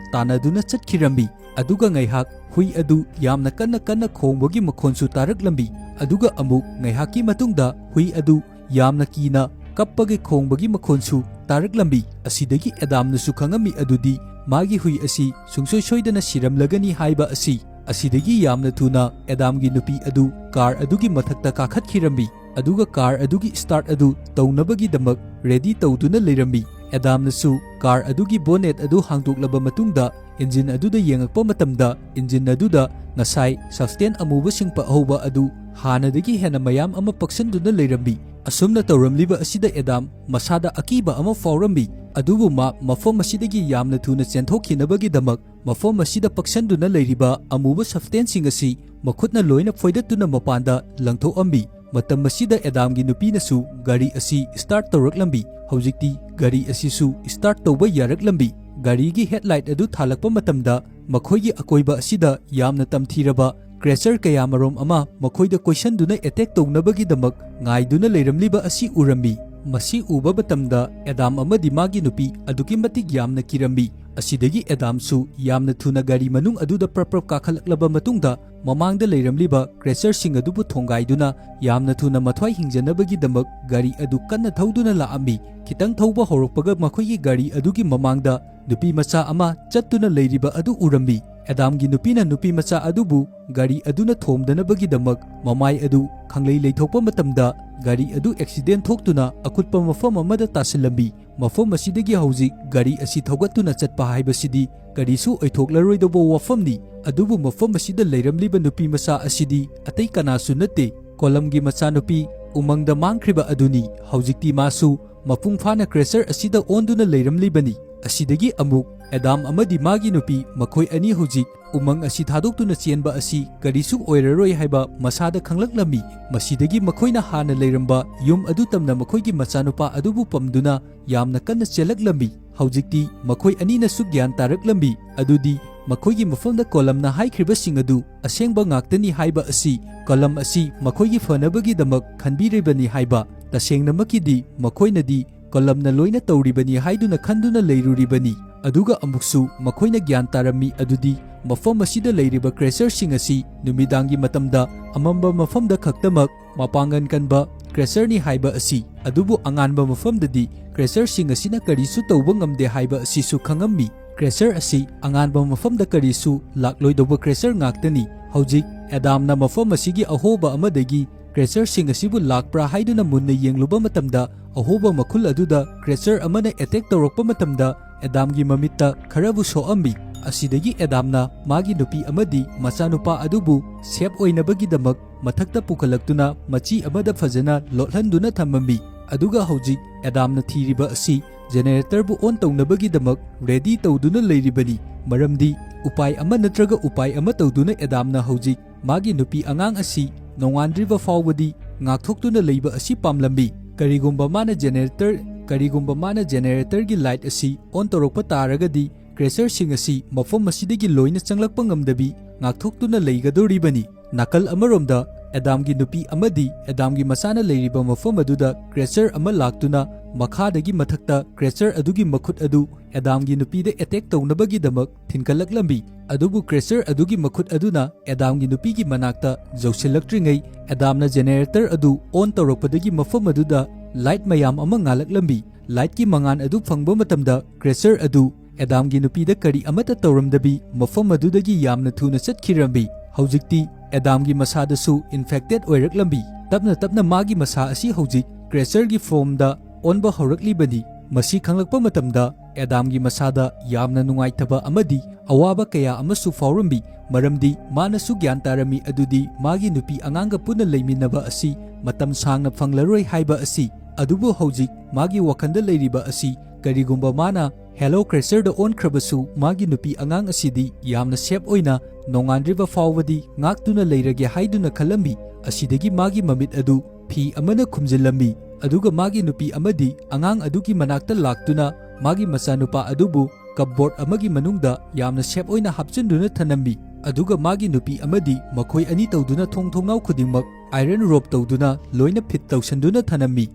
ꯇꯥꯟꯅꯗꯨꯅ ꯆꯠꯈꯤꯔꯝꯃꯤ꯫ ꯑꯗꯨꯒ ꯉꯥꯏꯍꯥꯛ ꯍꯨꯏ ꯑꯗꯨ ꯌꯥꯝꯅ ꯀꯟꯅ ꯀꯟꯅ ꯈꯣꯡꯕꯒꯤ ꯃꯈꯣꯟꯁꯨ ꯇꯥꯔꯛꯂꯝꯃꯤ꯫ ꯑꯗꯨꯒ ꯑꯃꯨꯛ ꯉꯥꯏꯍꯥꯛꯀꯤ ꯃꯇꯨꯡꯗ ꯍꯨꯏ ꯑꯗꯨ ꯌꯥꯝꯅ ꯀꯤꯅ ꯀꯞꯄꯒꯤ ꯈꯣꯡꯕꯒꯤ ꯃꯈꯣꯟꯁꯨ ꯇꯥꯔꯛꯂꯝꯃꯤ꯫ ꯑꯁꯤꯗꯒꯤ ꯑꯦꯗꯥꯝꯅꯁꯨ ꯈꯪꯉꯝꯃꯤ ꯑꯗꯨꯗꯤ ꯃꯥꯒꯤ ꯍꯨꯏ ꯑꯁꯤ ꯁꯨꯡꯁꯣꯏ ꯁꯣꯏꯗꯅ ꯁꯤꯔꯝꯂꯒꯅꯤ ꯍꯥꯏꯕ ꯑꯁꯤ꯫ ꯑꯁꯤꯗꯒꯤ ꯌꯥꯝꯅ ꯊꯨꯅ ꯑꯦꯗꯥꯝꯒꯤ ꯅꯨꯄꯤ ꯑꯗꯨ ꯀꯥꯔ ꯑꯗꯨꯒꯤ ꯃꯊꯛꯇ ꯀꯥꯈꯠꯈꯤꯔꯝꯃꯤ, ꯑꯗꯨꯒ ꯀꯥꯔ ꯑꯗꯨꯒꯤ ꯁ꯭ꯇꯥꯔꯠ ꯑꯗꯨ ꯇꯧꯅꯕꯒꯤꯗꯃꯛ ꯔꯦꯗꯤ ꯇꯧꯗꯨꯅ ꯂꯩꯔꯝꯃꯤ꯫ ꯑꯦꯗꯥꯝꯅꯁꯨ ꯀꯥꯔ ꯑꯗꯨꯒꯤ ꯕꯣꯅꯦꯠ ꯑꯗꯨ ꯍꯥꯡꯗꯣꯛꯂꯕ ꯃꯇꯨꯡꯗ ꯏꯟꯖꯤꯟ ꯑꯗꯨꯗ ꯌꯦꯡꯉꯛꯄ ꯃꯇꯝꯗ, ꯏꯟꯖꯤꯟ ꯑꯗꯨꯗ ꯉꯁꯥꯏ ꯁꯕꯁꯇꯦꯟ ꯑꯃꯨꯕ ꯁꯤꯡꯄ ꯍꯧꯕ ꯑꯗꯨ ꯍꯥꯟꯅꯗꯒꯤ ꯍꯦꯟꯅ ꯃꯌꯥꯝ ꯑꯃ ꯄꯛꯁꯟꯗꯨꯅ ꯂꯩꯔꯝꯃꯤ꯫ ꯑꯁꯨꯝꯅ ꯇꯧꯔꯝꯂꯤꯕ ꯑꯁꯤꯗ ꯑꯦꯗꯥꯝ ꯃꯁꯥꯗ ꯑꯀꯤꯕ ꯑꯃ ꯐꯥꯎꯔꯝꯃꯤ, ꯑꯗꯨꯕꯨ ꯃꯥ ꯃꯐꯝ ꯑꯁꯤꯗꯒꯤ ꯌꯥꯝꯅ ꯊꯨꯅ ꯆꯦꯟꯊꯣꯛꯈꯤꯅꯕꯒꯤꯗꯃꯛ ꯃꯐꯝ ꯑꯁꯤꯗ ꯄꯛꯁꯟꯗꯨꯅ ꯂꯩꯔꯤꯕ ꯑꯃꯨꯕ ꯁꯕꯁꯇꯦꯟꯁꯤꯡ ꯑꯁꯤ ꯃꯈꯨꯠꯅ ꯂꯣꯏꯅ ꯐꯣꯏꯗꯠꯇꯨꯅ ꯃꯄꯥꯟꯗ ꯂꯪꯊꯣꯛꯑꯝꯃꯤ꯫ ꯃꯇꯝ ꯑꯁꯤꯗ ꯑꯦꯗꯥꯝꯒꯤ ꯅꯨꯄꯤꯅꯁꯨ ꯒꯥꯔꯤ ꯑꯁꯤ ꯁ꯭ꯇꯥꯔꯠ ꯇꯧꯔꯛꯂꯝꯃꯤ꯫ ꯍꯧꯖꯤꯛꯇꯤ ꯒꯥꯔꯤ ꯑꯁꯤꯁꯨ ꯁ꯭ꯇꯥꯔꯠ ꯇꯧꯕ ꯌꯥꯔꯛꯂꯝꯃꯤ꯫ ꯒꯥꯔꯤꯒꯤ ꯍꯦꯗꯂꯥꯏꯠ ꯑꯗꯨ ꯊꯥꯜꯂꯛꯄ ꯃꯇꯝꯗ ꯃꯈꯣꯏꯒꯤ ꯑꯀꯣꯏꯕ ꯑꯁꯤꯗ ꯌꯥꯝꯅ ꯇꯝꯊꯤꯔꯕ ꯀ꯭ꯔꯦꯆꯔ ꯀꯌꯥꯃꯔꯣꯝ ꯑꯃ ꯃꯈꯣꯏꯗ ꯀꯣꯏꯁꯟꯗꯨꯅ ꯑꯦꯇꯦꯛ ꯇꯧꯅꯕꯒꯤꯗꯃꯛ ꯉꯥꯏꯗꯨꯅ ꯂꯩꯔꯝꯂꯤꯕ ꯑꯁꯤ ꯎꯔꯝꯃꯤ꯫ ꯃꯁꯤ ꯎꯕ ꯃꯇꯝꯗ ꯑꯦꯗꯥꯝ ꯑꯃꯗꯤ ꯃꯥꯒꯤ ꯅꯨꯄꯤ ꯑꯗꯨꯛꯀꯤ ꯃꯇꯤꯛ ꯌꯥꯝꯅ ꯀꯤꯔꯝꯃꯤ꯫ ꯑꯁꯤꯗꯒꯤ ꯑꯦꯗꯥꯝꯁꯨ ꯌꯥꯝꯅ ꯊꯨꯅ ꯒꯥꯔꯤ ꯃꯅꯨꯡ ꯑꯗꯨꯗ ꯄ꯭ꯔꯞ ꯄ꯭ꯔꯞ ꯀꯥꯈꯠꯂꯛꯂꯕ ꯃꯇꯨꯡꯗ ꯃꯃꯥꯡꯗ ꯂꯩꯔꯝꯂꯤꯕ ꯀ꯭ꯔꯦꯆꯔꯁꯤꯡ ꯑꯗꯨꯕꯨ ꯊꯣꯡꯒꯥꯏꯗꯨꯅ ꯌꯥꯝꯅ ꯊꯨꯅ ꯃꯊ꯭ꯋꯥꯏ ꯍꯤꯡꯖꯅꯕꯒꯤꯗꯃꯛ ꯒꯥꯔꯤ ꯑꯗꯨ ꯀꯟꯅ ꯊꯧꯗꯨꯅ ꯂꯥꯛꯑꯝꯃꯤ꯫ ꯈꯤꯇꯪ ꯊꯧꯕ ꯍꯧꯔꯛꯄꯒ ꯃꯈꯣꯏꯒꯤ ꯒꯥꯔꯤ ꯑꯗꯨꯒꯤ ꯃꯃꯥꯡꯗ ꯅꯨꯄꯤ ꯃꯆꯥ ꯑꯃ ꯆꯠꯇꯨꯅ ꯂꯩꯔꯤꯕ ꯑꯗꯨ ꯎꯔꯝꯃꯤ꯫ ꯑꯦꯗꯥꯝꯒꯤ ꯅꯨꯄꯤꯅ ꯅꯨꯄꯤ ꯃꯆꯥ ꯑꯗꯨꯕꯨ ꯒꯥꯔꯤ ꯑꯗꯨꯅ ꯊꯣꯝꯗꯅꯕꯒꯤꯗꯃꯛ ꯃꯃꯥꯏ ꯑꯗꯨ ꯈꯪꯂꯩ ꯂꯩꯊꯣꯛꯄ ꯃꯇꯝꯗ ꯒꯥꯔꯤ ꯑꯗꯨ ꯑꯦꯛꯁꯤꯗꯦꯟ ꯊꯣꯛꯇꯨꯅ ꯑꯀꯨꯠꯄ ꯃꯐꯝ ꯑꯃꯗ ꯇꯥꯁꯤꯜꯂꯝꯃꯤ꯫ ꯃꯐꯝ ꯑꯁꯤꯗꯒꯤ ꯍꯧꯖꯤꯛ ꯒꯥꯔꯤ ꯑꯁꯤ ꯊꯧꯒꯠꯇꯨꯅ ꯆꯠꯄ ꯍꯥꯏꯕꯁꯤꯗꯤ ꯀꯔꯤꯁꯨ ꯑꯣꯏꯊꯣꯛꯂꯔꯣꯏꯗꯧꯕ ꯋꯥꯐꯝꯅꯤ, ꯑꯗꯨꯕꯨ ꯃꯐꯝ ꯑꯁꯤꯗ ꯂꯩꯔꯝꯂꯤꯕ ꯅꯨꯄꯤ ꯃꯆꯥ ꯑꯁꯤꯗꯤ ꯑꯇꯩ ꯀꯅꯥꯁꯨ ꯅꯠꯇꯦ, ꯀꯣꯂꯝꯒꯤ ꯃꯆꯥꯅꯨꯄꯤ ꯎꯃꯪꯗ ꯃꯥꯡꯈ꯭ꯔꯤꯕ ꯑꯗꯨꯅꯤ꯫ ꯍꯧꯖꯤꯛꯇꯤ ꯃꯥꯁꯨ ꯃꯄꯨꯡ ꯐꯥꯅ ꯀ꯭ꯔꯦꯆꯔ ꯑꯁꯤꯗ ꯑꯣꯟꯗꯨꯅ ꯂꯩꯔꯝꯂꯤꯕꯅꯤ꯫ ꯑꯁꯤꯗꯒꯤ ꯑꯃꯨꯛ ꯑꯦꯗꯥꯝ ꯑꯃꯗꯤ ꯃꯥꯒꯤ ꯅꯨꯄꯤ, ꯃꯈꯣꯏ ꯑꯅꯤ ꯍꯧꯖꯤꯛ ꯎꯃꯪ ꯑꯁꯤ ꯊꯥꯗꯣꯛꯇꯨꯅ ꯆꯦꯟꯕ ꯑꯁꯤ ꯀꯔꯤꯁꯨ ꯑꯣꯏꯔꯔꯣꯏ ꯍꯥꯏꯕ ꯃꯁꯥꯗ ꯈꯪꯂꯛꯂꯝꯃꯤ꯫ ꯃꯁꯤꯗꯒꯤ ꯃꯈꯣꯏꯅ ꯍꯥꯟꯅ ꯂꯩꯔꯝꯕ ꯌꯨꯝ ꯑꯗꯨ ꯇꯝꯅ ꯃꯈꯣꯏꯒꯤ ꯃꯆꯥꯅꯨꯄꯥ ꯑꯗꯨꯕꯨ ꯄꯝꯗꯨꯅ ꯌꯥꯝꯅ ꯀꯟꯅ ꯆꯦꯜꯂꯛꯂꯝꯃꯤ꯫ ꯍꯧꯖꯤꯛꯇꯤ ꯃꯈꯣꯏ ꯑꯅꯤꯅꯁꯨ ꯒ꯭ꯌꯥꯟ ꯇꯥꯔꯛꯂꯝꯃꯤ, ꯑꯗꯨꯗꯤ ꯃꯈꯣꯏꯒꯤ ꯃꯐꯝꯗ ꯀꯣꯂꯝꯅ ꯍꯥꯏꯈ꯭ꯔꯤꯕꯁꯤꯡ ꯑꯗꯨ ꯑꯁꯦꯡꯕ ꯉꯥꯛꯇꯅꯤ ꯍꯥꯏꯕ ꯑꯁꯤ꯫ ꯀꯣꯂꯝ ꯑꯁꯤ ꯃꯈꯣꯏꯒꯤ ꯐꯅꯕꯒꯤꯗꯃꯛ ꯈꯟꯕꯤꯔꯤꯕꯅꯤ ꯍꯥꯏꯕ꯫ ꯇꯁꯦꯡꯅꯃꯛꯀꯤꯗꯤ ꯃꯈꯣꯏꯅꯗꯤ ꯀꯣꯂꯝꯅ ꯂꯣꯏꯅ ꯇꯧꯔꯤꯕꯅꯤ ꯍꯥꯏꯗꯨꯅ ꯈꯟꯗꯨꯅ ꯂꯩꯔꯨꯔꯤꯕꯅꯤ꯫ ꯑꯗꯨꯒ ꯑꯃꯨꯛꯁꯨ ꯃꯈꯣꯏꯅ ꯒ꯭ꯌꯥꯟ ꯇꯥꯔꯝꯃꯤ ꯑꯗꯨꯗꯤ ꯃꯐꯝ ꯑꯁꯤꯗ ꯂꯩꯔꯤꯕ ꯀ꯭ꯔꯦꯆꯔꯁꯤꯡ ꯑꯁꯤ ꯅꯨꯃꯤꯗꯥꯡꯒꯤ ꯃꯇꯝꯗ ꯑꯃꯝꯕ ꯃꯐꯝꯗ ꯈꯛꯇꯃꯛ ꯃꯄꯥꯡꯒꯜ ꯀꯟꯕ ꯀ꯭ꯔꯦꯆꯔꯅꯤ ꯍꯥꯏꯕ ꯑꯁꯤ꯫ ꯑꯗꯨꯕꯨ ꯑꯉꯥꯟꯕ ꯃꯐꯝꯗꯗꯤ ꯀ꯭ꯔꯦꯆꯔꯁꯤꯡ ꯑꯁꯤꯅ ꯀꯔꯤꯁꯨ ꯇꯧꯕ ꯉꯝꯗꯦ ꯍꯥꯏꯕ ꯑꯁꯤꯁꯨ ꯈꯪꯉꯝꯃꯤ꯫ Creature ꯑꯁꯤ ꯑꯉꯥꯟꯕ ꯃꯐꯝꯗ ꯀꯔꯤꯁꯨ ꯂꯥꯛꯂꯣꯏꯗꯧꯕ creature ꯉꯥꯛꯇꯅꯤ꯫ ꯍꯧꯖꯤꯛ ꯑꯦꯗꯥꯝꯅ ꯃꯐꯝ ꯑꯁꯤꯒꯤ ꯑꯍꯣꯕ ꯑꯃꯗꯒꯤ creatureꯁꯤꯡ ꯑꯁꯤꯕꯨ ꯂꯥꯛꯄ꯭ꯔꯥ ꯍꯥꯏꯗꯨꯅ ꯃꯨꯟꯅ ꯌꯦꯡꯂꯨꯕ ꯃꯇꯝꯗ, ꯑꯍꯣꯕ ꯃꯈꯨꯜ ꯑꯗꯨꯗ creature ꯑꯃꯅ attack ꯇꯧꯔꯛꯄ ꯃꯇꯝꯗ ꯑꯦꯗꯥꯝꯒꯤ ꯃꯃꯤꯠꯇ ꯈꯔꯕꯨ ꯁꯣꯛꯑꯝꯃꯤ꯫ ꯑꯁꯤꯗꯒꯤ ꯑꯦꯗꯥꯝꯅ ꯃꯥꯒꯤ ꯅꯨꯄꯤ ꯑꯃꯗꯤ ꯃꯆꯥꯅꯨꯄꯥ ꯑꯗꯨꯕꯨ safe ꯑꯣꯏꯅꯕꯒꯤꯗꯃꯛ ꯃꯊꯛꯇ ꯄꯨꯈꯠꯂꯛꯇꯨꯅ ꯃꯆꯤ ꯑꯃꯗ ꯐꯖꯅ ꯂꯣꯠꯍꯟꯗꯨꯅ ꯊꯝꯃꯝꯃꯤ꯫ ꯑꯗꯨꯒ ꯍꯧꯖꯤꯛ ꯑꯦꯗꯥꯝꯅ ꯊꯤꯔꯤꯕ ꯑꯁꯤ generatorꯕꯨ on ꯇꯧꯅꯕꯒꯤꯗꯃꯛ ready ꯇꯧꯗꯨꯅ ꯂꯩꯔꯤꯕꯅꯤ꯫ ꯃꯔꯝꯗꯤ ꯎꯄꯥꯏ ꯑꯃ ꯅꯠꯇ꯭ꯔꯒ ꯎꯄꯥꯏ ꯑꯃ ꯇꯧꯗꯨꯅ ꯑꯦꯗꯥꯝꯅ ꯍꯧꯖꯤꯛ ꯃꯥꯒꯤ ꯅꯨꯄꯤ ꯑꯉꯥꯡ ꯑꯁꯤ ꯅꯣꯡꯉꯥꯟꯗ꯭ꯔꯤꯕ ꯐꯥꯎꯕꯗꯤ ꯉꯥꯛꯊꯣꯛꯇꯨꯅ ꯂꯩꯕ ꯑꯁꯤ ꯄꯥꯝꯂꯝꯃꯤ꯫ ꯀꯔꯤꯒꯨꯝꯕ ꯃꯥꯅ generator, ꯀꯔꯤꯒꯨꯝꯕ ꯃꯥꯅ generatorꯒꯤ light ꯑꯁꯤ on ꯇꯧꯔꯛꯄ ꯇꯥꯔꯒꯗꯤ creatureꯁꯤꯡ ꯑꯁꯤ ꯃꯐꯝ ꯑꯁꯤꯗꯒꯤ ꯂꯣꯏꯅ ꯆꯪꯂꯛꯄ ꯉꯝꯗꯕꯤ ꯉꯥꯛꯊꯣꯛꯇꯨꯅ ꯂꯩꯒꯗꯧꯔꯤꯕꯅꯤ꯫ ꯅꯥꯀꯜ ꯑꯃꯔꯣꯝꯗ ꯑꯦꯗꯥꯝꯒꯤ ꯅꯨꯄꯤ ꯑꯃꯗꯤ ꯑꯦꯗꯥꯝꯒꯤ ꯃꯆꯥꯅ ꯂꯩꯔꯤꯕ ꯃꯐꯝ ꯑꯗꯨꯗ creature ꯑꯃ ꯂꯥꯛꯇꯨꯅ ꯃꯈꯥꯗꯒꯤ ꯃꯊꯛꯇ creature ꯑꯗꯨꯒꯤ ꯃꯈꯨꯠ ꯑꯗꯨ ꯑꯦꯗꯥꯝꯒꯤ ꯅꯨꯄꯤꯗ attack ꯇꯧꯅꯕꯒꯤꯗꯃꯛ ꯊꯤꯟꯀꯠꯂꯛꯂꯝꯃꯤ꯫ ꯑꯗꯨꯕꯨ creature ꯑꯗꯨꯒꯤ ꯃꯈꯨꯠ ꯑꯗꯨꯅ ꯑꯦꯗꯥꯝꯒꯤ ꯅꯨꯄꯤꯒꯤ ꯃꯅꯥꯛꯇ ꯌꯧꯁꯤꯜꯂꯛꯇ꯭ꯔꯤꯉꯩ ꯑꯦꯗꯥꯝꯅ generator ꯑꯗꯨ on ꯇꯧꯔꯛꯄꯗꯒꯤ ꯃꯐꯝ ꯑꯗꯨꯗ light ꯃꯌꯥꯝ ꯑꯃ ꯉꯥꯜꯂꯛꯂꯝꯃꯤ꯫ Lightꯀꯤ ꯃꯉꯥꯜ ꯑꯗꯨ ꯐꯪꯕ ꯃꯇꯝꯗ creature ꯑꯗꯨ ꯑꯦꯗꯥꯝꯒꯤ ꯅꯨꯄꯤꯗ ꯀꯔꯤ ꯑꯃꯠꯇ ꯇꯧꯔꯝꯗꯕꯤ ꯃꯐꯝ ꯑꯗꯨꯗꯒꯤ ꯌꯥꯝꯅ ꯊꯨꯅ ꯆꯠꯈꯤꯔꯝꯃꯤ꯫ ꯍꯧꯖꯤꯛꯇꯤ ꯑꯦꯗꯥꯝꯒꯤ ꯃꯁꯥꯗꯁꯨ infected ꯑꯣꯏꯔꯛꯂꯝꯃꯤ꯫ ꯇꯞꯅ ꯇꯞꯅ ꯃꯥꯒꯤ ꯃꯁꯥ ꯑꯁꯤ ꯍꯧꯖꯤꯛ creatureꯒꯤ formꯗ ꯑꯣꯟꯕ ꯍꯧꯔꯛꯂꯤꯕꯅꯤ꯫ ꯃꯁꯤ ꯈꯪꯂꯛꯄ ꯃꯇꯝꯗ ꯑꯦꯗꯥꯝꯒꯤ ꯃꯁꯥꯗ ꯌꯥꯝꯅ ꯅꯨꯡꯉꯥꯏꯇꯕ ꯑꯃꯗꯤ ꯑꯋꯥꯕ ꯀꯌꯥ ꯑꯃꯁꯨ ꯐꯥꯎꯔꯝꯃꯤ, ꯃꯔꯝꯗꯤ ꯃꯥꯅꯁꯨ ꯒ꯭ꯌꯥꯟ ꯇꯥꯔꯝꯃꯤ ꯑꯗꯨꯗꯤ ꯃꯥꯒꯤ ꯅꯨꯄꯤ ꯑꯉꯥꯡꯒ ꯄꯨꯟꯅ ꯂꯩꯃꯤꯟꯅꯕ ꯑꯁꯤ ꯃꯇꯝ ꯁꯥꯡꯅ ꯐꯪꯂꯔꯣꯏ ꯍꯥꯏꯕ ꯑꯁꯤ꯫ ꯑꯗꯨꯕꯨ ꯍꯧꯖꯤꯛ ꯃꯥꯒꯤ ꯋꯥꯈꯜꯗ ꯂꯩꯔꯤꯕ ꯑꯁꯤ ꯀꯔꯤꯒꯨꯝꯕ ꯃꯥꯅ hello creatureꯗ ꯑꯣꯟꯈ꯭ꯔꯕꯁꯨ ꯃꯥꯒꯤ ꯅꯨꯄꯤ ꯑꯉꯥꯡ ꯑꯁꯤꯗꯤ ꯌꯥꯝꯅ safe ꯑꯣꯏꯅ ꯅꯣꯡꯉꯥꯟꯗ꯭ꯔꯤꯕ ꯐꯥꯎꯕꯗꯤ ꯉꯥꯛꯇꯨꯅ ꯂꯩꯔꯒꯦ ꯍꯥꯏꯗꯨꯅ ꯈꯜꯂꯝꯃꯤ꯫ ꯑꯁꯤꯗꯒꯤ ꯃꯥꯒꯤ ꯃꯃꯤꯠ ꯑꯗꯨ ꯐꯤ ꯑꯃꯅ ꯈꯨꯝꯖꯤꯜꯂꯝꯃꯤ, ꯑꯗꯨꯒ ꯃꯥꯒꯤ ꯅꯨꯄꯤ ꯑꯃꯗꯤ ꯑꯉꯥꯡ ꯑꯗꯨꯒꯤ ꯃꯅꯥꯛꯇ ꯂꯥꯛꯇꯨꯅ ꯃꯥꯒꯤ ꯃꯆꯥꯅꯨꯄꯥ ꯑꯗꯨꯕꯨ cupboard ꯑꯃꯒꯤ ꯃꯅꯨꯡꯗ ꯌꯥꯝꯅ safe ꯑꯣꯏꯅ ꯍꯥꯞꯆꯤꯟꯗꯨꯅ ꯊꯅꯝꯃꯤ꯫ ꯑꯗꯨꯒ ꯃꯥꯒꯤ ꯅꯨꯄꯤ ꯑꯃꯗꯤ ꯃꯈꯣꯏ ꯑꯅꯤ ꯇꯧꯗꯨꯅ ꯊꯣꯡ ꯊꯣꯡꯅꯥꯎ ꯈꯨꯗꯤꯡꯃꯛ iron rope ꯇꯧꯗꯨꯅ ꯂꯣꯏꯅ fit ꯇꯧꯁꯟꯗꯨꯅ ꯊꯅꯝꯃꯤ꯫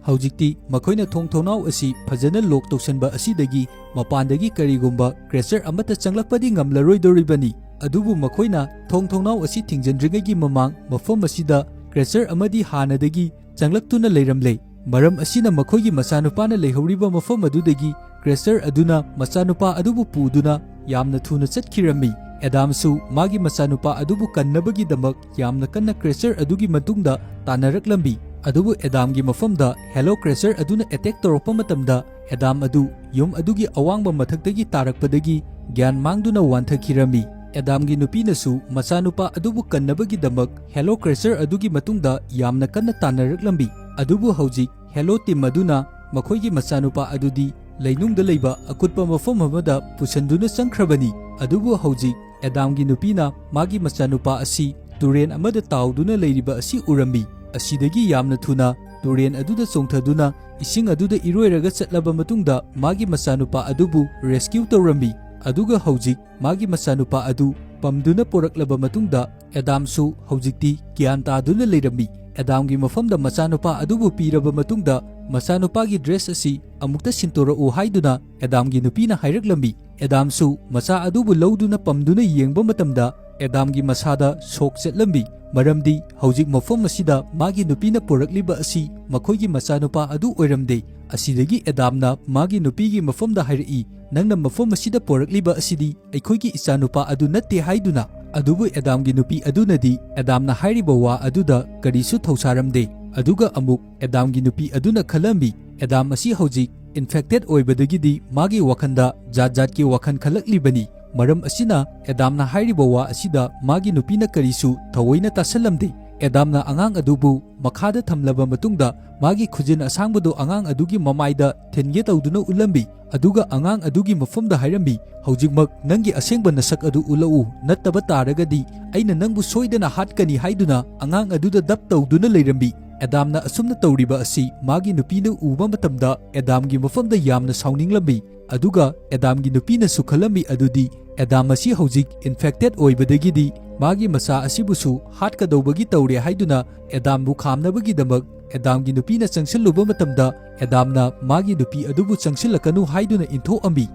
ꯍꯧꯖꯤꯛꯇꯤ ꯃꯈꯣꯏꯅ ꯊꯣꯡ ꯊꯣꯡꯅꯥꯎ ꯑꯁꯤ ꯐꯖꯅ lock ꯇꯧꯁꯟꯕ ꯑꯁꯤꯗꯒꯤ ꯃꯄꯥꯟꯗꯒꯤ ꯀꯔꯤꯒꯨꯝꯕ creature ꯑꯃꯠꯇ ꯆꯪꯂꯛꯄꯗꯤ ꯉꯝꯂꯔꯣꯏꯗꯧꯔꯤꯕꯅꯤ꯫ ꯑꯗꯨꯕꯨ ꯃꯈꯣꯏꯅ ꯊꯣꯡ ꯊꯣꯡꯅꯥꯎ ꯑꯁꯤ ꯊꯤꯡꯖꯤꯟꯗ꯭ꯔꯤꯉꯩꯒꯤ ꯃꯃꯥꯡ ꯃꯐꯝ ꯑꯁꯤꯗ creature ꯑꯃꯗꯤ ꯍꯥꯟꯅꯗꯒꯤ ꯆꯪꯂꯛꯇꯨꯅ ꯂꯩꯔꯝꯂꯦ꯫ ꯃꯔꯝ ꯑꯁꯤꯅ ꯃꯈꯣꯏꯒꯤ ꯃꯆꯥꯅꯨꯄꯥꯅ ꯂꯩꯍꯧꯔꯤꯕ ꯃꯐꯝ ꯑꯗꯨꯗꯒꯤ ꯀ꯭ꯔꯦꯆꯔ ꯑꯗꯨꯅ ꯃꯆꯥꯅꯨꯄꯥ ꯑꯗꯨꯕꯨ ꯄꯨꯗꯨꯅ ꯌꯥꯝꯅ ꯊꯨꯅ ꯆꯠꯈꯤꯔꯝꯃꯤ꯫ ꯑꯦꯗꯥꯝꯁꯨ ꯃꯥꯒꯤ ꯃꯆꯥꯅꯨꯄꯥ ꯑꯗꯨꯕꯨ ꯀꯟꯅꯕꯒꯤꯗꯃꯛ ꯌꯥꯝꯅ ꯀꯟꯅ ꯀ꯭ꯔꯦꯆꯔ ꯑꯗꯨꯒꯤ ꯃꯇꯨꯡꯗ ꯇꯥꯟꯅꯔꯛꯂꯝꯃꯤ꯫ ꯑꯗꯨꯕꯨ ꯑꯦꯗꯥꯝꯒꯤ ꯃꯐꯝꯗ ꯍꯦꯂꯣ ꯀ꯭ꯔꯦꯆꯔ ꯑꯗꯨꯅ ꯑꯦꯇꯦꯛ ꯇꯧꯔꯛꯄ ꯃꯇꯝꯗ, ꯑꯦꯗꯥꯝ ꯑꯗꯨ ꯌꯨꯝ ꯑꯗꯨꯒꯤ ꯑꯋꯥꯡꯕ ꯃꯊꯛꯇꯒꯤ ꯇꯥꯔꯛꯄꯗꯒꯤ ꯒ꯭ꯌꯥꯟ ꯃꯥꯡꯗꯨꯅ ꯋꯥꯟꯊꯈꯤꯔꯝꯃꯤ꯫ ꯑꯦꯗꯥꯝꯒꯤ ꯅꯨꯄꯤꯅꯁꯨ ꯃꯆꯥꯅꯨꯄꯥ ꯑꯗꯨꯕꯨ ꯀꯟꯅꯕꯒꯤꯗꯃꯛ ꯍꯦꯂꯣ ꯀ꯭ꯔꯦꯆꯔ ꯑꯗꯨꯒꯤ ꯃꯇꯨꯡꯗ ꯌꯥꯝꯅ ꯀꯟꯅ ꯇꯥꯟꯅꯔꯛꯂꯝꯃꯤ꯫ ꯑꯗꯨꯕꯨ ꯍꯧꯖꯤꯛ ꯍꯦꯂꯣ ꯇꯤꯝ ꯑꯗꯨꯅ ꯃꯈꯣꯏꯒꯤ ꯃꯆꯥꯅꯨꯄꯥ ꯑꯗꯨꯗꯤ ꯂꯩꯅꯨꯡꯗ ꯂꯩꯕ ꯑꯀꯨꯠꯄ ꯃꯐꯝ ꯑꯃꯗ ꯄꯨꯁꯟꯗꯨꯅ ꯆꯪꯈ꯭ꯔꯕꯅꯤ꯫ ꯑꯗꯨꯕꯨ ꯍꯧꯖꯤꯛ ꯑꯦꯗꯥꯝꯒꯤ ꯅꯨꯄꯤꯅ ꯃꯥꯒꯤ ꯃꯆꯥꯅꯨꯄꯥ ꯑꯁꯤ ꯇꯨꯔꯦꯟ ꯑꯃꯗ ꯇꯥꯎꯗꯨꯅ ꯂꯩꯔꯤꯕ ꯑꯁꯤ ꯎꯔꯝꯃꯤ꯫ ꯑꯁꯤꯗꯒꯤ ꯌꯥꯝꯅ ꯊꯨꯅ ꯇꯨꯔꯦꯟ ꯑꯗꯨꯗ ꯆꯣꯡꯊꯗꯨꯅ ꯏꯁꯤꯡ ꯑꯗꯨꯗ ꯏꯔꯣꯏꯔꯒ ꯆꯠꯂꯕ ꯃꯇꯨꯡꯗ ꯃꯥꯒꯤ ꯃꯆꯥꯅꯨꯄꯥ ꯑꯗꯨꯕꯨ ꯔꯦꯁꯀ꯭ꯌꯨ ꯇꯧꯔꯝꯃꯤ꯫ ꯑꯗꯨꯒ ꯍꯧꯖꯤꯛ ꯃꯥꯒꯤ ꯃꯆꯥꯅꯨꯄꯥ ꯑꯗꯨ ꯄꯝꯗꯨꯅ ꯄꯣꯔꯛꯂꯕ ꯃꯇꯨꯡꯗ, ꯑꯦꯗꯥꯝꯁꯨ ꯍꯧꯖꯤꯛꯇꯤ ꯒ꯭ꯌꯥꯟ ꯇꯥꯗꯨꯅ ꯂꯩꯔꯝꯃꯤ꯫ ꯑꯦꯗꯥꯝꯒꯤ ꯃꯐꯝꯗ ꯃꯆꯥꯅꯨꯄꯥ ꯑꯗꯨꯕꯨ ꯄꯤꯔꯕ ꯃꯇꯨꯡꯗ, ꯃꯆꯥꯅꯨꯄꯥꯒꯤ ꯗ꯭ꯔꯦꯁ ꯑꯁꯤ ꯑꯃꯨꯛꯇ ꯁꯤꯟꯇꯣꯔꯛꯎ ꯍꯥꯏꯗꯨꯅ ꯑꯦꯗꯥꯝꯒꯤ ꯅꯨꯄꯤꯅ ꯍꯥꯏꯔꯛꯂꯝꯃꯤ꯫ ꯑꯦꯗꯥꯝꯁꯨ ꯃꯆꯥ ꯑꯗꯨꯕꯨ ꯂꯧꯗꯨꯅ ꯄꯝꯗꯨꯅ ꯌꯦꯡꯕ ꯃꯇꯝꯗ, ꯑꯦꯗꯥꯝꯒꯤ ꯃꯁꯥꯗ ꯁꯣꯛ ꯆꯠꯂꯝꯃꯤ, ꯃꯔꯝꯗꯤ ꯍꯧꯖꯤꯛ ꯃꯐꯝ ꯑꯁꯤꯗ ꯃꯥꯒꯤ ꯅꯨꯄꯤꯅ ꯄꯨꯔꯛꯂꯤꯕ ꯑꯁꯤ ꯃꯈꯣꯏꯒꯤ ꯃꯆꯥꯅꯨꯄꯥ ꯑꯗꯨ ꯑꯣꯏꯔꯝꯗꯦ꯫ ꯑꯁꯤꯗꯒꯤ ꯑꯦꯗꯥꯝꯅ ꯃꯥꯒꯤ ꯅꯨꯄꯤꯒꯤ ꯃꯐꯝꯗ ꯍꯥꯏꯔꯛꯏ, "ꯅꯪꯅ ꯃꯐꯝ ꯑꯁꯤꯗ ꯄꯨꯔꯛꯂꯤꯕ ꯑꯁꯤꯗꯤ ꯑꯩꯈꯣꯏꯒꯤ ꯏꯆꯥꯅꯨꯄꯥ ꯑꯗꯨ ꯅꯠꯇꯦ" ꯍꯥꯏꯗꯨꯅ꯫ ꯑꯗꯨꯕꯨ ꯑꯦꯗꯥꯝꯒꯤ ꯅꯨꯄꯤ ꯑꯗꯨꯅꯗꯤ ꯑꯦꯗꯥꯝꯅ ꯍꯥꯏꯔꯤꯕ ꯋꯥ ꯑꯗꯨꯗ ꯀꯔꯤꯁꯨ ꯊꯧꯁꯥꯔꯝꯗꯦ꯫ ꯑꯗꯨꯒ ꯑꯃꯨꯛ ꯑꯦꯗꯥꯝꯒꯤ ꯅꯨꯄꯤ ꯑꯗꯨꯅ ꯈꯜꯂꯝꯃꯤ, ꯑꯦꯗꯥꯝ ꯑꯁꯤ ꯍꯧꯖꯤꯛ ꯏꯟꯐꯦꯛꯇꯦꯗ ꯑꯣꯏꯕꯗꯒꯤꯗꯤ ꯃꯥꯒꯤ ꯋꯥꯈꯜꯗ ꯖꯥꯠ ꯖꯥꯠꯀꯤ ꯋꯥꯈꯜ ꯈꯜꯂꯛꯂꯤꯕꯅꯤ꯫ ꯃꯔꯝ ꯑꯁꯤꯅ ꯑꯦꯗꯥꯝꯅ ꯍꯥꯏꯔꯤꯕ ꯋꯥ ꯑꯁꯤꯗ ꯃꯥꯒꯤ ꯅꯨꯄꯤꯅ ꯀꯔꯤꯁꯨ ꯊꯑꯣꯏꯅ ꯇꯥꯁꯜꯂꯝꯗꯦ꯫ ꯑꯦꯗꯥꯝꯅ ꯑꯉꯥꯡ ꯑꯗꯨꯕꯨ ꯃꯈꯥꯗ ꯊꯝꯂꯕ ꯃꯇꯨꯡꯗ, ꯃꯥꯒꯤ ꯈꯨꯖꯤꯟ ꯑꯁꯥꯡꯕꯗꯨ ꯑꯉꯥꯡ ꯑꯗꯨꯒꯤ ꯃꯃꯥꯏꯗ ꯊꯤꯟꯒꯦ ꯇꯧꯗꯨꯅ ꯎꯠꯂꯝꯃꯤ꯫ ꯑꯗꯨꯒ ꯑꯉꯥꯡ ꯑꯗꯨꯒꯤ ꯃꯐꯝꯗ ꯍꯥꯏꯔꯝꯃꯤ, "ꯍꯧꯖꯤꯛꯃꯛ ꯅꯪꯒꯤ ꯑꯁꯦꯡꯕ ꯅꯁꯛ ꯑꯗꯨ ꯎꯠꯂꯛꯎ, ꯅꯠꯇꯕ ꯇꯥꯔꯒꯗꯤ ꯑꯩꯅ ꯅꯪꯕꯨ ꯁꯣꯏꯗꯅ ꯍꯥꯠꯀꯅꯤ" ꯍꯥꯏꯗꯨꯅ ꯑꯉꯥꯡ ꯑꯗꯨꯗ ꯗꯞ ꯇꯧꯗꯨꯅ ꯂꯩꯔꯝꯃꯤ꯫ ꯑꯦꯗꯥꯝꯅ ꯑꯁꯨꯝꯅ ꯇꯧꯔꯤꯕ ꯑꯁꯤ ꯃꯥꯒꯤ ꯅꯨꯄꯤꯅ ꯎꯕ ꯃꯇꯝꯗ ꯑꯦꯗꯥꯝꯒꯤ ꯃꯐꯝꯗ ꯌꯥꯝꯅ ꯁꯥꯎꯅꯤꯡꯂꯝꯃꯤ꯫ ꯑꯗꯨꯒ ꯑꯦꯗꯥꯝꯒꯤ ꯅꯨꯄꯤꯅꯁꯨ ꯈꯜꯂꯝꯃꯤ ꯑꯗꯨꯗꯤ, ꯑꯦꯗꯥꯝ ꯑꯁꯤ ꯍꯧꯖꯤꯛ ꯏꯟꯐꯦꯛꯇꯦꯗ ꯑꯣꯏꯕꯗꯒꯤꯗꯤ ꯃꯥꯒꯤ ꯃꯆꯥ ꯑꯁꯤꯕꯨꯁꯨ ꯍꯥꯠꯀꯗꯧꯕꯒꯤ ꯇꯧꯔꯦ ꯍꯥꯏꯗꯨꯅ ꯑꯦꯗꯥꯝꯕꯨ ꯈꯥꯝꯅꯕꯒꯤꯗꯃꯛ ꯑꯦꯗꯥꯝꯒꯤ ꯅꯨꯄꯤꯅ ꯆꯪꯁꯤꯜꯂꯨꯕ ꯃꯇꯝꯗ, ꯑꯦꯗꯥꯝꯅ ꯃꯥꯒꯤ ꯅꯨꯄꯤ ꯑꯗꯨꯕꯨ ꯆꯪꯁꯤꯜꯂꯛꯀꯅꯨ ꯍꯥꯏꯗꯨꯅ ꯏꯟꯊꯣꯛꯑꯝꯃꯤ꯫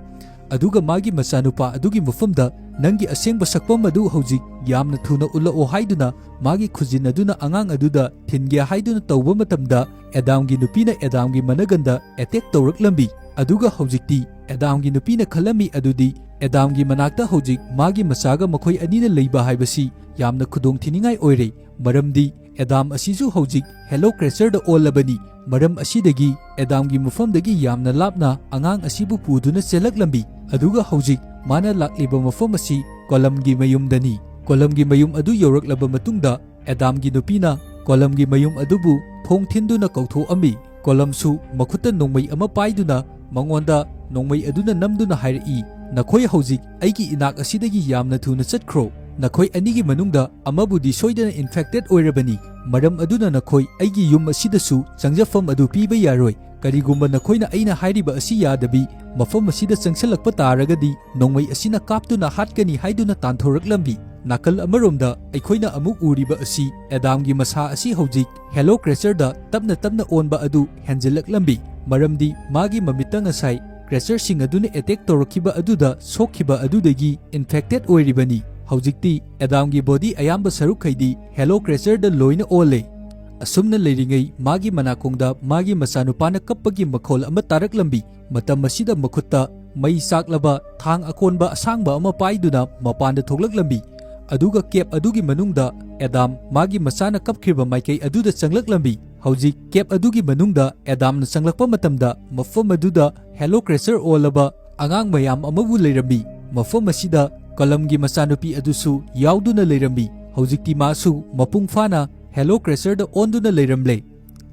ꯑꯗꯨꯒ ꯃꯥꯒꯤ ꯃꯆꯥꯅꯨꯄꯥ ꯑꯗꯨꯒꯤ ꯃꯐꯝꯗ ꯅꯪꯒꯤ ꯑꯁꯦꯡꯕ ꯁꯛꯐꯝ ꯑꯗꯨ ꯍꯧꯖꯤꯛ ꯌꯥꯝꯅ ꯊꯨꯅ ꯎꯠꯂꯛꯑꯣ ꯍꯥꯏꯗꯨꯅ ꯃꯥꯒꯤ ꯈꯨꯖꯤꯟ ꯑꯗꯨꯅ ꯑꯉꯥꯡ ꯑꯗꯨꯗ ꯊꯤꯟꯒꯦ ꯍꯥꯏꯗꯨꯅ ꯇꯧꯕ ꯃꯇꯝꯗ, ꯑꯦꯗꯥꯝꯒꯤ ꯅꯨꯄꯤꯅ ꯑꯦꯗꯥꯝꯒꯤ ꯃꯅꯒꯟꯗ ꯑꯦꯇꯦꯛ ꯇꯧꯔꯛꯂꯝꯃꯤ꯫ ꯑꯗꯨꯒ ꯍꯧꯖꯤꯛꯇꯤ ꯑꯦꯗꯥꯝꯒꯤ ꯅꯨꯄꯤꯅ ꯈꯜꯂꯝꯃꯤ ꯑꯗꯨꯗꯤ ꯑꯦꯗꯥꯝꯒꯤ ꯃꯅꯥꯛꯇ ꯍꯧꯖꯤꯛ ꯃꯥꯒꯤ ꯃꯆꯥꯒ ꯃꯈꯣꯏ ꯑꯅꯤꯅ ꯂꯩꯕ ꯍꯥꯏꯕꯁꯤ ꯌꯥꯝꯅ ꯈꯨꯗꯣꯡꯊꯤꯅꯤꯡꯉꯥꯏ ꯑꯣꯏꯔꯦ, ꯃꯔꯝꯗꯤ ꯑꯦꯗꯥꯝ ꯑꯁꯤꯁꯨ ꯍꯧꯖꯤꯛ ꯍꯦꯂꯣ ꯀ꯭ꯔꯦꯆꯔꯗ ꯑꯣꯜꯂꯕꯅꯤ꯫ ꯃꯔꯝ ꯑꯁꯤꯗꯒꯤ ꯑꯦꯗꯥꯝꯒꯤ ꯃꯐꯝꯗꯒꯤ ꯌꯥꯝꯅ ꯂꯥꯞꯅ ꯑꯉꯥꯡ ꯑꯁꯤꯕꯨ ꯄꯨꯗꯨꯅ ꯆꯦꯜꯂꯛꯂꯝꯃꯤ꯫ ꯑꯗꯨꯒ ꯍꯧꯖꯤꯛ ꯃꯥꯅ ꯂꯥꯛꯂꯤꯕ ꯃꯐꯝ ꯑꯁꯤ ꯀꯣꯂꯝꯒꯤ ꯃꯌꯨꯝꯗꯅꯤ꯫ ꯀꯣꯂꯝꯒꯤ ꯃꯌꯨꯝ ꯑꯗꯨ ꯌꯧꯔꯛꯂꯕ ꯃꯇꯨꯡꯗ ꯑꯦꯗꯥꯝꯒꯤ ꯅꯨꯄꯤꯅ ꯀꯣꯂꯝꯒꯤ ꯃꯌꯨꯝ ꯑꯗꯨꯕꯨ ꯊꯣꯡ ꯊꯤꯟꯗꯨꯅ ꯀꯧꯊꯣꯛꯑꯝꯃꯤ꯫ ꯀꯣꯂꯝꯁꯨ ꯃꯈꯨꯠꯇ ꯅꯣꯡꯃꯩ ꯑꯃ ꯄꯥꯏꯗꯨꯅ ꯃꯉꯣꯟꯗ ꯅꯣꯡꯃꯩ ꯑꯗꯨꯅ ꯅꯝꯗꯨꯅ ꯍꯥꯏꯔꯛꯏ, "ꯅꯈꯣꯏ ꯍꯧꯖꯤꯛ ꯑꯩꯒꯤ ꯏꯅꯥꯛ ꯑꯁꯤꯗꯒꯤ ꯌꯥꯝꯅ ꯊꯨꯅ ꯆꯠꯈ꯭ꯔꯣ꯫ ꯅꯈꯣꯏ ꯑꯅꯤꯒꯤ ꯃꯅꯨꯡꯗ ꯑꯃꯕꯨꯗꯤ ꯁꯣꯏꯗꯅ ꯏꯟꯐꯦꯛꯇꯦꯗ ꯑꯣꯏꯔꯕꯅꯤ, ꯃꯔꯝ ꯑꯗꯨꯅ ꯅꯈꯣꯏ ꯑꯩꯒꯤ ꯌꯨꯝ ꯑꯁꯤꯗꯁꯨ ꯆꯪꯖꯐꯝ ꯑꯗꯨ ꯄꯤꯕ ꯌꯥꯔꯣꯏ꯫ ꯀꯔꯤꯒꯨꯝꯕ ꯅꯈꯣꯏꯅ ꯑꯩꯅ ꯍꯥꯏꯔꯤꯕ ꯑꯁꯤ ꯌꯥꯗꯕꯤ ꯃꯐꯝ ꯑꯁꯤꯗ ꯆꯪꯁꯤꯜꯂꯛꯄ ꯇꯥꯔꯒꯗꯤ ꯅꯣꯡꯃꯩ ꯑꯁꯤꯅ ꯀꯥꯞꯇꯨꯅ ꯍꯥꯠꯀꯅꯤ" ꯍꯥꯏꯗꯨꯅ ꯇꯥꯟꯊꯣꯔꯛꯂꯝꯃꯤ꯫ ꯅꯥꯀꯜ ꯑꯃꯔꯣꯝꯗ ꯑꯩꯈꯣꯏꯅ ꯑꯃꯨꯛ ꯎꯔꯤꯕ ꯑꯁꯤ ꯑꯦꯗꯥꯝꯒꯤ ꯃꯁꯥ ꯑꯁꯤ ꯍꯧꯖꯤꯛ ꯍꯦꯂꯣ ꯀ꯭ꯔꯦꯆꯔꯗ ꯇꯞꯅ ꯇꯞꯅ ꯑꯣꯟꯕ ꯑꯗꯨ ꯍꯦꯟꯖꯤꯜꯂꯛꯂꯝꯃꯤ, ꯃꯔꯝꯗꯤ ꯃꯥꯒꯤ ꯃꯃꯤꯠꯇ ꯉꯁꯥꯏ ꯀ꯭ꯔꯦꯆꯔꯁꯤꯡ ꯑꯗꯨꯅ ꯑꯦꯇꯦꯛ ꯇꯧꯔꯛꯈꯤꯕ ꯑꯗꯨꯗ ꯁꯣꯛꯈꯤꯕ ꯑꯗꯨꯗꯒꯤ ꯏꯟꯐꯦꯛꯇꯦꯗ ꯑꯣꯏꯔꯤꯕꯅꯤ꯫ ꯍꯧꯖꯤꯛꯇꯤ ꯑꯦꯗꯥꯝꯒꯤ ꯕꯣꯗꯤ ꯑꯌꯥꯝꯕ ꯁꯔꯨꯛꯈꯩꯗꯤ ꯍꯦꯂꯣ ꯀ꯭ꯔꯦꯆꯔꯗ ꯂꯣꯏꯅ ꯑꯣꯜꯂꯦ꯫ ꯑꯁꯨꯝꯅ ꯂꯩꯔꯤꯉꯩ ꯃꯥꯒꯤ ꯃꯅꯥꯀꯣꯡꯗ ꯃꯥꯒꯤ ꯃꯆꯥꯅꯨꯄꯥꯅ ꯀꯞꯄꯒꯤ ꯃꯈꯣꯜ ꯑꯃ ꯇꯥꯔꯛꯂꯝꯃꯤ꯫ ꯃꯇꯝ ꯑꯁꯤꯗ ꯃꯈꯨꯠꯇ ꯃꯩ ꯆꯥꯛꯂꯕ ꯊꯥꯡ ꯑꯀꯣꯟꯕ ꯑꯁꯥꯡꯕ ꯑꯃ ꯄꯥꯏꯗꯨꯅ ꯃꯄꯥꯟꯗ ꯊꯣꯛꯂꯛꯂꯝꯃꯤ꯫ ꯑꯗꯨꯒ ꯀꯦꯞ ꯑꯗꯨꯒꯤ ꯃꯅꯨꯡꯗ ꯑꯦꯗꯥꯝ ꯃꯥꯒꯤ ꯃꯆꯥꯅ ꯀꯞꯈ꯭ꯔꯤꯕ ꯃꯥꯏꯀꯩ ꯑꯗꯨꯗ ꯆꯪꯂꯛꯂꯝꯃꯤ꯫ ꯍꯧꯖꯤꯛ ꯀꯦꯞ ꯑꯗꯨꯒꯤ ꯃꯅꯨꯡꯗ ꯑꯦꯗꯥꯝꯅ ꯆꯪꯂꯛꯄ ꯃꯇꯝꯗ ꯃꯐꯝ ꯑꯗꯨꯗ ꯍꯦꯂꯣ ꯀ꯭ꯔꯦꯆꯔ ꯑꯣꯜꯂꯕ ꯑꯉꯥꯡ ꯃꯌꯥꯝ ꯑꯃꯕꯨ ꯂꯩꯔꯝꯃꯤ꯫ ꯃꯐꯝ ꯑꯁꯤꯗ ꯀꯂꯝꯒꯤ ꯃꯆꯥꯅꯨꯄꯤ ꯑꯗꯨꯁꯨ ꯌꯥꯎꯗꯨꯅ ꯂꯩꯔꯝꯃꯤ꯫ ꯍꯧꯖꯤꯛꯇꯤ ꯃꯥꯁꯨ ꯃꯄꯨꯡ ꯐꯥꯅ ꯍꯦꯂꯣ ꯀ꯭ꯔꯦꯆꯔꯗ ꯑꯣꯟꯗꯨꯅ ꯂꯩꯔꯝꯂꯦ꯫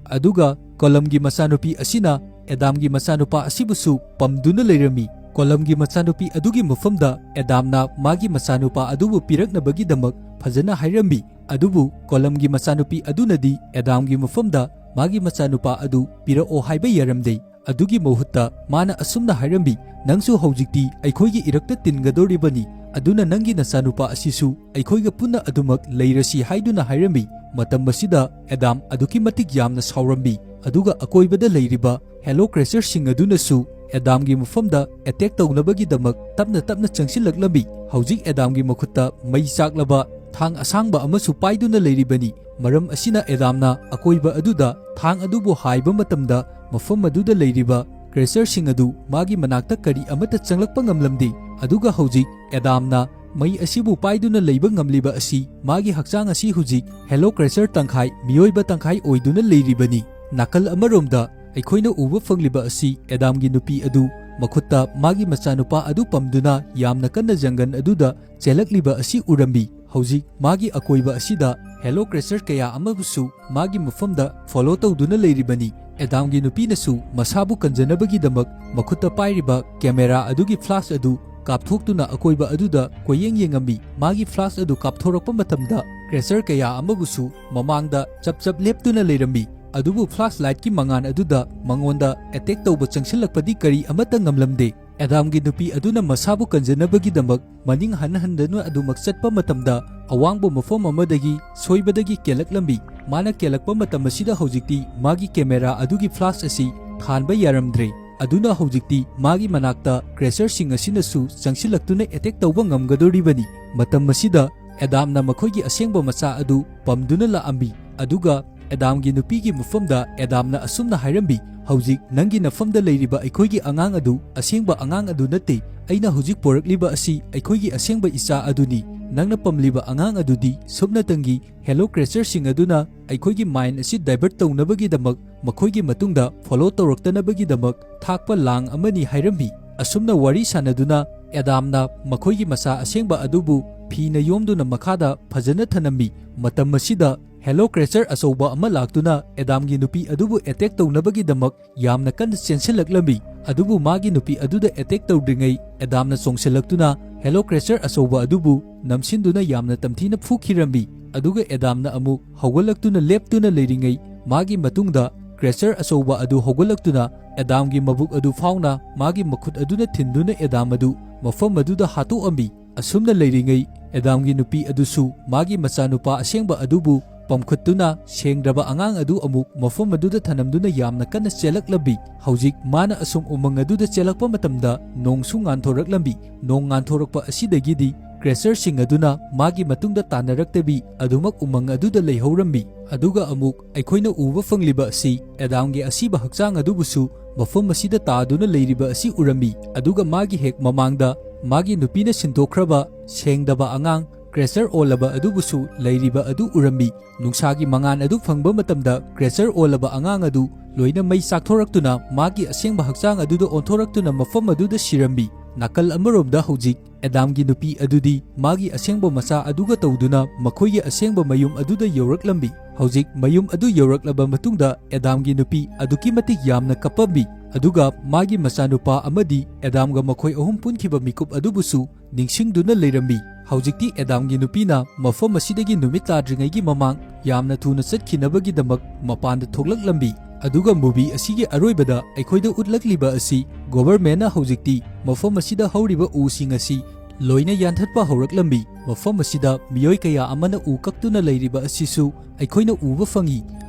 ꯑꯗꯨꯒ ꯀꯣꯂꯝꯒꯤ ꯃꯆꯥꯅꯨꯄꯤ ꯑꯁꯤꯅ ꯑꯦꯗꯥꯝꯒꯤ ꯃꯆꯥꯅꯨꯄꯥ ꯑꯁꯤꯕꯨꯁꯨ ꯄꯝꯗꯨꯅ ꯂꯩꯔꯝꯃꯤ꯫ ꯀꯣꯂꯝꯒꯤ ꯃꯆꯥꯅꯨꯄꯤ ꯑꯗꯨꯒꯤ ꯃꯐꯝꯗ ꯑꯦꯗꯥꯝꯅ ꯃꯥꯒꯤ ꯃꯆꯥꯅꯨꯄꯥ ꯑꯗꯨꯕꯨ ꯄꯤꯔꯛꯅꯕꯒꯤꯗꯃꯛ ꯐꯖꯅ ꯍꯥꯏꯔꯝꯃꯤ꯫ ꯑꯗꯨꯕꯨ ꯀꯣꯂꯝꯒꯤ ꯃꯆꯥꯅꯨꯄꯤ ꯑꯗꯨꯅꯗꯤ ꯑꯦꯗꯥꯝꯒꯤ ꯃꯐꯝꯗ ꯃꯥꯒꯤ ꯃꯆꯥꯅꯨꯄꯥ ꯑꯗꯨ ꯄꯤꯔꯛꯑꯣ ꯍꯥꯏꯕ ꯌꯥꯔꯝꯗꯦ꯫ ꯑꯗꯨꯒꯤ ꯃꯍꯨꯠꯇ ꯃꯥꯅ ꯑꯁꯨꯝꯅ ꯍꯥꯏꯔꯝꯃꯤ, "ꯅꯪꯁꯨ ꯍꯧꯖꯤꯛꯇꯤ ꯑꯩꯈꯣꯏꯒꯤ ꯏꯔꯛꯇ ꯇꯤꯟꯒꯗꯧꯔꯤꯕꯅꯤ, ꯑꯗꯨꯅ ꯅꯪꯒꯤ ꯅꯆꯥꯅꯨꯄꯥ ꯑꯁꯤꯁꯨ ꯑꯩꯈꯣꯏꯒ ꯄꯨꯟꯅ ꯑꯗꯨꯃꯛ ꯂꯩꯔꯁꯤ" ꯍꯥꯏꯗꯨꯅ ꯍꯥꯏꯔꯝꯃꯤ꯫ ꯃꯇꯝ ꯑꯁꯤꯗ ꯑꯦꯗꯥꯝ ꯑꯗꯨꯛꯀꯤ ꯃꯇꯤꯛ ꯌꯥꯝꯅ ꯁꯥꯎꯔꯝꯃꯤ, ꯑꯗꯨꯒ ꯑꯀꯣꯏꯕꯗ ꯂꯩꯔꯤꯕ ꯍꯦꯂꯣ ꯀ꯭ꯔꯦꯆꯔꯁꯤꯡ ꯑꯗꯨꯅꯁꯨ ꯑꯦꯗꯥꯝꯒꯤ ꯃꯐꯝꯗ ꯑꯦꯇꯦꯛ ꯇꯧꯅꯕꯒꯤꯗꯃꯛ ꯇꯞꯅ ꯇꯞꯅ ꯆꯪꯁꯤꯜꯂꯛꯂꯝꯃꯤ꯫ ꯍꯧꯖꯤꯛ ꯑꯦꯗꯥꯝꯒꯤ ꯃꯈꯨꯠꯇ ꯃꯩ ꯆꯥꯛꯂꯕ ꯊꯥꯡ ꯑꯁꯥꯡꯕ ꯑꯃꯁꯨ ꯄꯥꯏꯗꯨꯅ ꯂꯩꯔꯤꯕꯅꯤ꯫ ꯃꯔꯝ ꯑꯁꯤꯅ ꯑꯦꯗꯥꯝꯅ ꯑꯀꯣꯏꯕ ꯑꯗꯨꯗ ꯊꯥꯡ ꯑꯗꯨꯕꯨ ꯍꯥꯏꯕ ꯃꯇꯝꯗ ꯃꯐꯝ ꯑꯗꯨꯗ ꯂꯩꯔꯤꯕ ꯀ꯭ꯔꯦꯆꯔꯁꯤꯡ ꯑꯗꯨ ꯃꯥꯒꯤ ꯃꯅꯥꯛꯇ ꯀꯔꯤ ꯑꯃꯠꯇ ꯆꯪꯂꯛꯄ ꯉꯝꯂꯝꯗꯦ꯫ ꯑꯗꯨꯒ ꯍꯧꯖꯤꯛ ꯑꯦꯗꯥꯝꯅ ꯃꯩ ꯑꯁꯤꯕꯨ ꯄꯥꯏꯗꯨꯅ ꯂꯩꯕ ꯉꯝꯂꯤꯕ ꯑꯁꯤ ꯃꯥꯒꯤ ꯍꯛꯆꯥꯡ ꯑꯁꯤ ꯍꯧꯖꯤꯛ ꯍꯦꯂꯣ ꯀ꯭ꯔꯦꯆꯔ ꯇꯪꯈꯥꯏ, ꯃꯤꯑꯣꯏꯕ ꯇꯪꯈꯥꯏ ꯑꯣꯏꯗꯨꯅ ꯂꯩꯔꯤꯕꯅꯤ꯫ ꯅꯥꯀꯜ ꯑꯃꯔꯣꯝꯗ ꯑꯩꯈꯣꯏꯅ ꯎꯕ ꯐꯪꯂꯤꯕ ꯑꯁꯤ ꯑꯦꯗꯥꯝꯒꯤ ꯅꯨꯄꯤ ꯑꯗꯨ ꯃꯈꯨꯠꯇ ꯃꯥꯒꯤ ꯃꯆꯥꯅꯨꯄꯥ ꯑꯗꯨ ꯄꯝꯗꯨꯅ ꯌꯥꯝꯅ ꯀꯟꯅ ꯖꯪꯒꯜ ꯑꯗꯨꯗ ꯆꯦꯜꯂꯛꯂꯤꯕ ꯑꯁꯤ ꯎꯔꯝꯃꯤ꯫ ꯍꯧꯖꯤꯛ ꯃꯥꯒꯤ ꯑꯀꯣꯏꯕ ꯑꯁꯤꯗ ꯍꯦꯂꯣ ꯀ꯭ꯔꯦꯆꯔ ꯀꯌꯥ ꯑꯃꯕꯨꯁꯨ ꯃꯥꯒꯤ ꯃꯐꯝꯗ ꯐꯣꯂꯣ ꯇꯧꯗꯨꯅ ꯂꯩꯔꯤꯕꯅꯤ꯫ ꯑꯦꯗꯥꯝꯒꯤ ꯅꯨꯄꯤꯅꯁꯨ ꯃꯁꯥꯕꯨ ꯀꯟꯖꯅꯕꯒꯤꯗꯃꯛ ꯃꯈꯨꯠꯇ ꯄꯥꯏꯔꯤꯕ ꯀꯦꯃꯦꯔꯥ ꯑꯗꯨꯒꯤ ꯐ꯭ꯂꯥꯁ ꯑꯗꯨ ꯀꯥꯞꯊꯣꯛꯇꯨꯅ ꯑꯀꯣꯏꯕ ꯑꯗꯨꯗ ꯀꯣꯏꯌꯦꯡ ꯌꯦꯡꯉꯝꯃꯤ꯫ ꯃꯥꯒꯤ ꯐ꯭ꯂꯥꯁ ꯑꯗꯨ ꯀꯥꯞꯊꯣꯔꯛꯄ ꯃꯇꯝꯗ ꯀ꯭ꯔꯦꯆꯔ ꯀꯌꯥ ꯑꯃꯕꯨꯁꯨ ꯃꯃꯥꯡꯗ ꯆꯞ ꯆꯞ ꯂꯦꯞꯇꯨꯅ ꯂꯩꯔꯝꯃꯤ꯫ ꯑꯗꯨꯕꯨ ꯐ꯭ꯂꯥꯁ ꯂꯥꯏꯠꯀꯤ ꯃꯉꯥꯜ ꯑꯗꯨꯗ ꯃꯉꯣꯟꯗ ꯑꯦꯇꯦꯛ ꯇꯧꯕ ꯆꯪꯁꯤꯜꯂꯛꯄꯗꯤ ꯀꯔꯤ ꯑꯃꯠꯇ ꯉꯝꯂꯝꯗꯦ꯫ ꯑꯦꯗꯥꯝꯒꯤ ꯅꯨꯄꯤ ꯑꯗꯨꯅ ꯃꯁꯥꯕꯨ ꯀꯟꯖꯅꯕꯒꯤꯗꯃꯛ ꯃꯅꯤꯡ ꯍꯟ ꯍꯟꯗꯨꯅ ꯑꯗꯨꯃꯛ ꯆꯠꯄ ꯃꯇꯝꯗ ꯑꯋꯥꯡꯕ ꯃꯐꯝ ꯑꯃꯗꯒꯤ ꯁꯣꯏꯕꯗꯒꯤ ꯀꯦꯜꯂꯛꯂꯝꯃꯤ꯫ ꯃꯥꯅ ꯀꯦꯜꯂꯛꯄ ꯃꯇꯝ ꯑꯁꯤꯗ ꯍꯧꯖꯤꯛꯇꯤ ꯃꯥꯒꯤ ꯀꯦꯃꯦꯔꯥ ꯑꯗꯨꯒꯤ ꯐ꯭ꯂꯥꯁ ꯑꯁꯤ ꯊꯥꯟꯕ ꯌꯥꯔꯝꯗ꯭ꯔꯦ꯫ ꯑꯗꯨꯅ ꯍꯧꯖꯤꯛꯇꯤ ꯃꯥꯒꯤ ꯃꯅꯥꯛꯇ ꯀ꯭ꯔꯦꯆꯔꯁꯤꯡ ꯑꯁꯤꯅꯁꯨ ꯆꯪꯁꯤꯜꯂꯛꯇꯨꯅ ꯑꯦꯇꯦꯛ ꯇꯧꯕ ꯉꯝꯒꯗꯧꯔꯤꯕꯅꯤ꯫ ꯃꯇꯝ ꯑꯁꯤꯗ ꯑꯦꯗꯥꯝꯅ ꯃꯈꯣꯏꯒꯤ ꯑꯁꯦꯡꯕ ꯃꯆꯥ ꯑꯗꯨ ꯄꯝꯗꯨꯅ ꯂꯥꯛꯑꯝꯃꯤ꯫ ꯑꯗꯨꯒ ꯑꯦꯗꯥꯝꯒꯤ ꯅꯨꯄꯤꯒꯤ ꯃꯐꯝꯗ ꯑꯦꯗꯥꯝꯅ ꯑꯁꯨꯝꯅ ꯍꯥꯏꯔꯝꯃꯤ, "ꯍꯧꯖꯤꯛ ꯅꯪꯒꯤ ꯅꯐꯝꯗ ꯂꯩꯔꯤꯕ ꯑꯩꯈꯣꯏꯒꯤ ꯑꯉꯥꯡ ꯑꯗꯨ ꯑꯁꯦꯡꯕ ꯑꯉꯥꯡ ꯑꯗꯨ ꯅꯠꯇꯦ꯫ ꯑꯩꯅ ꯍꯧꯖꯤꯛ ꯄꯣꯔꯛꯂꯤꯕ ꯑꯁꯤ ꯑꯩꯈꯣꯏꯒꯤ ꯑꯁꯦꯡꯕ ꯏꯆꯥ ꯑꯗꯨꯅꯤ꯫ ꯅꯪꯅ ꯄꯝꯂꯤꯕ ꯑꯉꯥꯡ ꯑꯗꯨꯗꯤ ꯁꯨꯞꯅꯇꯪꯒꯤ ꯍꯦꯂꯣ ꯀ꯭ꯔꯦꯆꯔꯁꯤꯡ ꯑꯗꯨꯅ ꯑꯩꯈꯣꯏꯒꯤ ꯃꯥꯏꯟ ꯑꯁꯤ ꯗꯥꯏꯚꯔꯠ ꯇꯧꯅꯕꯒꯤꯗꯃꯛ, ꯃꯈꯣꯏꯒꯤ ꯃꯇꯨꯡꯗ ꯐꯣꯂꯣ ꯇꯧꯔꯛꯇꯅꯕꯒꯤꯗꯃꯛ ꯊꯥꯛꯄ ꯂꯥꯡ ꯑꯃꯅꯤ" ꯍꯥꯏꯔꯝꯃꯤ꯫ ꯑꯁꯨꯝꯅ ꯋꯥꯔꯤ ꯁꯥꯟꯅꯗꯨꯅ ꯑꯦꯗꯥꯝꯅ ꯃꯈꯣꯏꯒꯤ ꯃꯆꯥ ꯑꯁꯦꯡꯕ ꯑꯗꯨꯕꯨ ꯐꯤꯅ ꯌꯣꯝꯗꯨꯅ ꯃꯈꯥꯗ ꯐꯖꯅ ꯊꯅꯝꯃꯤ꯫ ꯃꯇꯝ ꯑꯁꯤꯗ ꯍꯦꯂꯣ ꯀ꯭ꯔꯦꯆꯔ ꯑꯆꯧꯕ ꯑꯃ ꯂꯥꯛꯇꯨꯅ ꯑꯦꯗꯥꯝꯒꯤ ꯅꯨꯄꯤ ꯑꯗꯨꯕꯨ ꯑꯦꯇꯦꯛ ꯇꯧꯅꯕꯒꯤꯗꯃꯛ ꯌꯥꯝꯅ ꯀꯟꯅ ꯆꯦꯟꯁꯤꯜꯂꯛꯂꯝꯃꯤ꯫ ꯑꯗꯨꯕꯨ ꯃꯥꯒꯤ ꯅꯨꯄꯤ ꯑꯗꯨꯗ ꯑꯦꯇꯦꯛ ꯇꯧꯗ꯭ꯔꯤꯉꯩ ꯑꯦꯗꯥꯝꯅ ꯆꯣꯡꯁꯤꯜꯂꯛꯇꯨꯅ ꯍꯦꯂꯣ ꯀ꯭ꯔꯦꯆꯔ ꯑꯆꯧꯕ ꯑꯗꯨꯕꯨ ꯅꯝꯁꯤꯟꯗꯨꯅ ꯌꯥꯝꯅ ꯇꯝꯊꯤꯅ ꯐꯨꯈꯤꯔꯝꯃꯤ꯫ ꯑꯗꯨꯒ ꯑꯦꯗꯥꯝꯅ ꯑꯃꯨꯛ ꯍꯧꯒꯠꯂꯛꯇꯨꯅ ꯂꯦꯞꯇꯨꯅ ꯂꯩꯔꯤꯉꯩ ꯃꯥꯒꯤ ꯃꯇꯨꯡꯗ ꯀ꯭ꯔꯦꯆꯔ ꯑꯆꯧꯕ ꯑꯗꯨ ꯍꯧꯒꯠꯂꯛꯇꯨꯅ ꯑꯦꯗꯥꯝꯒꯤ ꯃꯕꯨꯛ ꯑꯗꯨ ꯐꯥꯎꯅ ꯃꯥꯒꯤ ꯃꯈꯨꯠ ꯑꯗꯨꯅ ꯊꯤꯟꯗꯨꯅ ꯑꯦꯗꯥꯝ ꯑꯗꯨ ꯃꯐꯝ ꯑꯗꯨꯗ ꯍꯥꯠꯇꯣꯛꯑꯝꯃꯤ꯫ ꯑꯁꯨꯝꯅ ꯂꯩꯔꯤꯉꯩ ꯑꯦꯗꯥꯝꯒꯤ ꯅꯨꯄꯤ ꯑꯗꯨꯁꯨ ꯃꯥꯒꯤ ꯃꯆꯥꯅꯨꯄꯥ ꯑꯁꯦꯡꯕ ꯑꯗꯨꯕꯨ ꯄꯝꯈꯠꯇꯨꯅ ꯁꯦꯡꯗ꯭ꯔꯕ ꯑꯉꯥꯡ ꯑꯗꯨ ꯑꯃꯨꯛ ꯃꯐꯝ ꯑꯗꯨꯗ ꯊꯅꯝꯗꯨꯅ ꯌꯥꯝꯅ ꯀꯟꯅ ꯆꯦꯜꯂꯛꯂꯝꯃꯤ꯫ ꯍꯧꯖꯤꯛ ꯃꯥꯅ ꯑꯁꯨꯝ ꯎꯃꯪ ꯑꯗꯨꯗ ꯆꯦꯜꯂꯛꯄ ꯃꯇꯝꯗ ꯅꯣꯡꯁꯨ ꯉꯥꯟꯊꯣꯔꯛꯂꯝꯃꯤ꯫ ꯅꯣꯡ ꯉꯥꯟꯊꯣꯔꯛꯄ ꯑꯁꯤꯗꯒꯤꯗꯤ ꯀ꯭ꯔꯦꯆꯔꯁꯤꯡ ꯑꯗꯨꯅ ꯃꯥꯒꯤ ꯃꯇꯨꯡꯗ ꯇꯥꯟꯅꯔꯛꯇꯕꯤ ꯑꯗꯨꯃꯛ ꯎꯃꯪ ꯑꯗꯨꯗ ꯂꯩꯍꯧꯔꯝꯃꯤ꯫ ꯑꯗꯨꯒ ꯑꯃꯨꯛ ꯑꯩꯈꯣꯏꯅ ꯎꯕ ꯐꯪꯂꯤꯕ ꯑꯁꯤ ꯑꯦꯗꯥꯝꯒꯤ ꯑꯁꯤꯕ ꯍꯛꯆꯥꯡ ꯑꯗꯨꯕꯨꯁꯨ ꯃꯐꯝ ꯑꯁꯤꯗ ꯇꯥꯗꯨꯅ ꯂꯩꯔꯤꯕ ꯑꯁꯤ ꯎꯔꯝꯃꯤ꯫ ꯑꯗꯨꯒ ꯃꯥꯒꯤ ꯍꯦꯛ ꯃꯃꯥꯡꯗ ꯃꯥꯒꯤ ꯅꯨꯄꯤꯅ ꯁꯤꯟꯗꯣꯛꯈ꯭ꯔꯕ ꯁꯦꯡꯗꯕ ꯑꯉꯥꯡ ꯀ꯭ꯔꯦꯆꯔ ꯑꯣꯜꯂꯕ ꯑꯗꯨꯕꯨꯁꯨ ꯂꯩꯔꯤꯕ ꯑꯗꯨ ꯎꯔꯝꯃꯤ꯫ ꯅꯨꯡꯁꯥꯒꯤ ꯃꯉꯥꯜ ꯑꯗꯨ ꯐꯪꯕ ꯃꯇꯝꯗ ꯀ꯭ꯔꯦꯆꯔ ꯑꯣꯜꯂꯕ ꯑꯉꯥꯡ ꯑꯗꯨ ꯂꯣꯏꯅ ꯃꯩ ꯆꯥꯛꯊꯣꯔꯛꯇꯨꯅ ꯃꯥꯒꯤ ꯑꯁꯦꯡꯕ ꯍꯛꯆꯥꯡ ꯑꯗꯨꯗ ꯑꯣꯟꯊꯣꯔꯛꯇꯨꯅ ꯃꯐꯝ ꯑꯗꯨꯗ ꯁꯤꯔꯝꯃꯤ꯫ ꯅꯥꯀꯜ ꯑꯃꯔꯣꯝꯗ ꯍꯧꯖꯤꯛ ꯑꯦꯗꯥꯝꯒꯤ ꯅꯨꯄꯤ ꯑꯗꯨꯗꯤ ꯃꯥꯒꯤ ꯑꯁꯦꯡꯕ ꯃꯆꯥ ꯑꯗꯨꯒ ꯇꯧꯗꯨꯅ ꯃꯈꯣꯏꯒꯤ ꯑꯁꯦꯡꯕ ꯃꯌꯨꯝ ꯑꯗꯨꯗ ꯌꯧꯔꯛꯂꯝꯃꯤ꯫ ꯍꯧꯖꯤꯛ ꯃꯌꯨꯝ ꯑꯗꯨ ꯌꯧꯔꯛꯂꯕ ꯃꯇꯨꯡꯗ ꯑꯦꯗꯥꯝꯒꯤ ꯅꯨꯄꯤ ꯑꯗꯨꯛꯀꯤ ꯃꯇꯤꯛ ꯌꯥꯝꯅ ꯀꯞꯄꯝꯃꯤ꯫ ꯑꯗꯨꯒ ꯃꯥꯒꯤ ꯃꯆꯥꯅꯨꯄꯥ ꯑꯃꯗꯤ ꯑꯦꯗꯥꯝꯒ ꯃꯈꯣꯏ ꯑꯍꯨꯝ ꯄꯨꯟꯈꯤꯕ ꯃꯤꯀꯨꯞ ꯑꯗꯨꯕꯨꯁꯨ ꯅꯤꯡꯁꯤꯡꯗꯨꯅ ꯂꯩꯔꯝꯃꯤ꯫ ꯍꯧꯖꯤꯛꯇꯤ ꯑꯦꯗꯥꯝꯒꯤ ꯅꯨꯄꯤꯅ ꯃꯐꯝ ꯑꯁꯤꯗꯒꯤ ꯅꯨꯃꯤꯠ ꯇꯥꯗ꯭ꯔꯤꯉꯩꯒꯤ ꯃꯃꯥꯡ ꯌꯥꯝꯅ ꯊꯨꯅ ꯆꯠꯈꯤꯅꯕꯒꯤꯗꯃꯛ ꯃꯄꯥꯟꯗ ꯊꯣꯛꯂꯛꯂꯝꯃꯤ꯫ ꯑꯗꯨꯒ ꯃꯨꯚꯤ ꯑꯁꯤꯒꯤ ꯑꯔꯣꯏꯕꯗ ꯑꯩꯈꯣꯏꯗ ꯎꯠꯂꯛꯂꯤꯕ ꯑꯁꯤ ꯒꯣꯚꯔꯃꯦꯟꯅ ꯍꯧꯖꯤꯛꯇꯤ ꯃꯐꯝ ꯑꯁꯤꯗ ꯍꯧꯔꯤꯕ ꯎꯁꯤꯡ ꯑꯁꯤ ꯂꯣꯏꯅ ꯌꯥꯟꯊꯠꯄ ꯍꯧꯔꯛꯂꯝꯃꯤ꯫ ꯃꯐꯝ ꯑꯁꯤꯗ ꯃꯤꯑꯣꯏ ꯀꯌꯥ ꯑꯃꯅ ꯎ ꯀꯛꯇꯨꯅ ꯂꯩꯔꯤꯕ ꯑꯁꯤꯁꯨ ꯑꯩꯈꯣꯏꯅ ꯎꯕ ꯐꯪꯏ꯫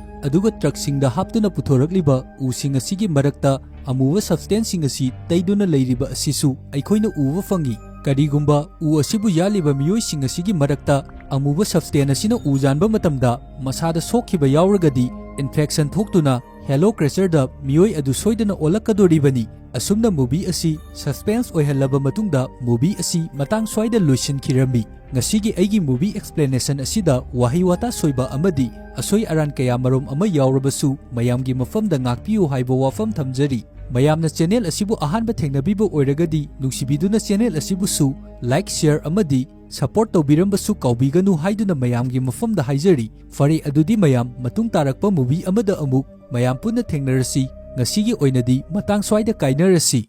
ꯑꯗꯨꯒ ꯇ꯭ꯔꯛꯁꯤꯡꯗ ꯍꯥꯞꯇꯨꯅ ꯄꯨꯊꯣꯔꯛꯂꯤꯕ ꯎꯁꯤꯡ ꯑꯁꯤꯒꯤ ꯃꯔꯛꯇ ꯑꯃꯨꯕ ꯁꯕꯁꯇꯦꯟꯁꯁꯤꯡ ꯑꯁꯤ ꯇꯩꯗꯨꯅ ꯂꯩꯔꯤꯕ ꯑꯁꯤꯁꯨ ꯑꯩꯈꯣꯏꯅ ꯎꯕ ꯐꯪꯏ꯫ ꯀꯔꯤꯒꯨꯝꯕ ꯎ ꯑꯁꯤꯕꯨ ꯌꯥꯜꯂꯤꯕ ꯃꯤꯑꯣꯏꯁꯤꯡ ꯑꯁꯤꯒꯤ ꯃꯔꯛꯇ ꯑꯃꯨꯕ ꯁꯕꯁꯇꯦꯟ ꯑꯁꯤꯅ ꯎ ꯌꯥꯟꯕ ꯃꯇꯝꯗ ꯃꯁꯥꯗ ꯁꯣꯛꯈꯤꯕ ꯌꯥꯎꯔꯒꯗꯤ ꯏꯟꯐꯦꯛꯁꯟ ꯊꯣꯛꯇꯨꯅ ꯍꯦꯂꯣ ꯀ꯭ꯔꯦꯆꯔꯗ ꯃꯤꯑꯣꯏ ꯑꯗꯨ ꯁꯣꯏꯗꯅ ꯑꯣꯜꯂꯛꯀꯗꯣꯔꯤꯕꯅꯤ꯫ ꯑꯁꯨꯝꯅ ꯃꯨꯚꯤ ꯑꯁꯤ ꯁꯁꯄꯦꯟꯁ ꯑꯣꯏꯍꯜꯂꯕ ꯃꯇꯨꯡꯗ ꯃꯨꯚꯤ ꯑꯁꯤ ꯃꯇꯥꯡ ꯁ꯭ꯋꯥꯏꯗ ꯂꯣꯏꯁꯤꯟꯈꯤꯔꯝꯃꯤ꯫ ꯉꯁꯤꯒꯤ ꯑꯩꯒꯤ movie explanation ꯑꯁꯤꯗ ꯋꯥꯍꯩ ꯋꯥꯇꯥ ꯁꯣꯏꯕ ꯑꯃꯗꯤ ꯑꯁꯣꯏ ꯑꯔꯥꯟ ꯀꯌꯥ ꯃꯔꯨꯝ ꯑꯃ ꯌꯥꯎꯔꯕꯁꯨ ꯃꯌꯥꯝꯒꯤ ꯃꯐꯝꯗ ꯉꯥꯛꯄꯤꯌꯨ ꯍꯥꯏꯕ ꯋꯥꯐꯝ ꯊꯝꯖꯔꯤ꯫ ꯃꯌꯥꯝꯅ channel ꯑꯁꯤꯕꯨ ꯑꯍꯥꯟꯕ ꯊꯦꯡꯅꯕꯤꯕ ꯑꯣꯏꯔꯒꯗꯤ ꯅꯨꯡꯁꯤꯕꯤꯗꯨꯅ channel ꯑꯁꯤꯕꯨꯁꯨ like, share ꯑꯃꯗꯤ support ꯇꯧꯕꯤꯔꯝꯕꯁꯨ ꯀꯥꯎꯕꯤꯒꯅꯨ ꯍꯥꯏꯗꯨꯅ ꯃꯌꯥꯝꯒꯤ ꯃꯐꯝꯗ ꯍꯥꯏꯖꯔꯤ꯫ ꯐꯔꯦ, ꯑꯗꯨꯗꯤ ꯃꯌꯥꯝ ꯃꯇꯨꯡ ꯇꯥꯔꯛꯄ movie ꯑꯃꯗ ꯑꯃꯨꯛ ꯃꯌꯥꯝ ꯄꯨꯟꯅ ꯊꯦꯡꯅꯔꯁꯤ꯫ ꯉꯁꯤꯒꯤ ꯑꯣꯏꯅꯗꯤ ꯃꯇꯥꯡ ꯁ꯭ꯋꯥꯏꯗ ꯀꯥꯏꯅꯔꯁꯤ꯫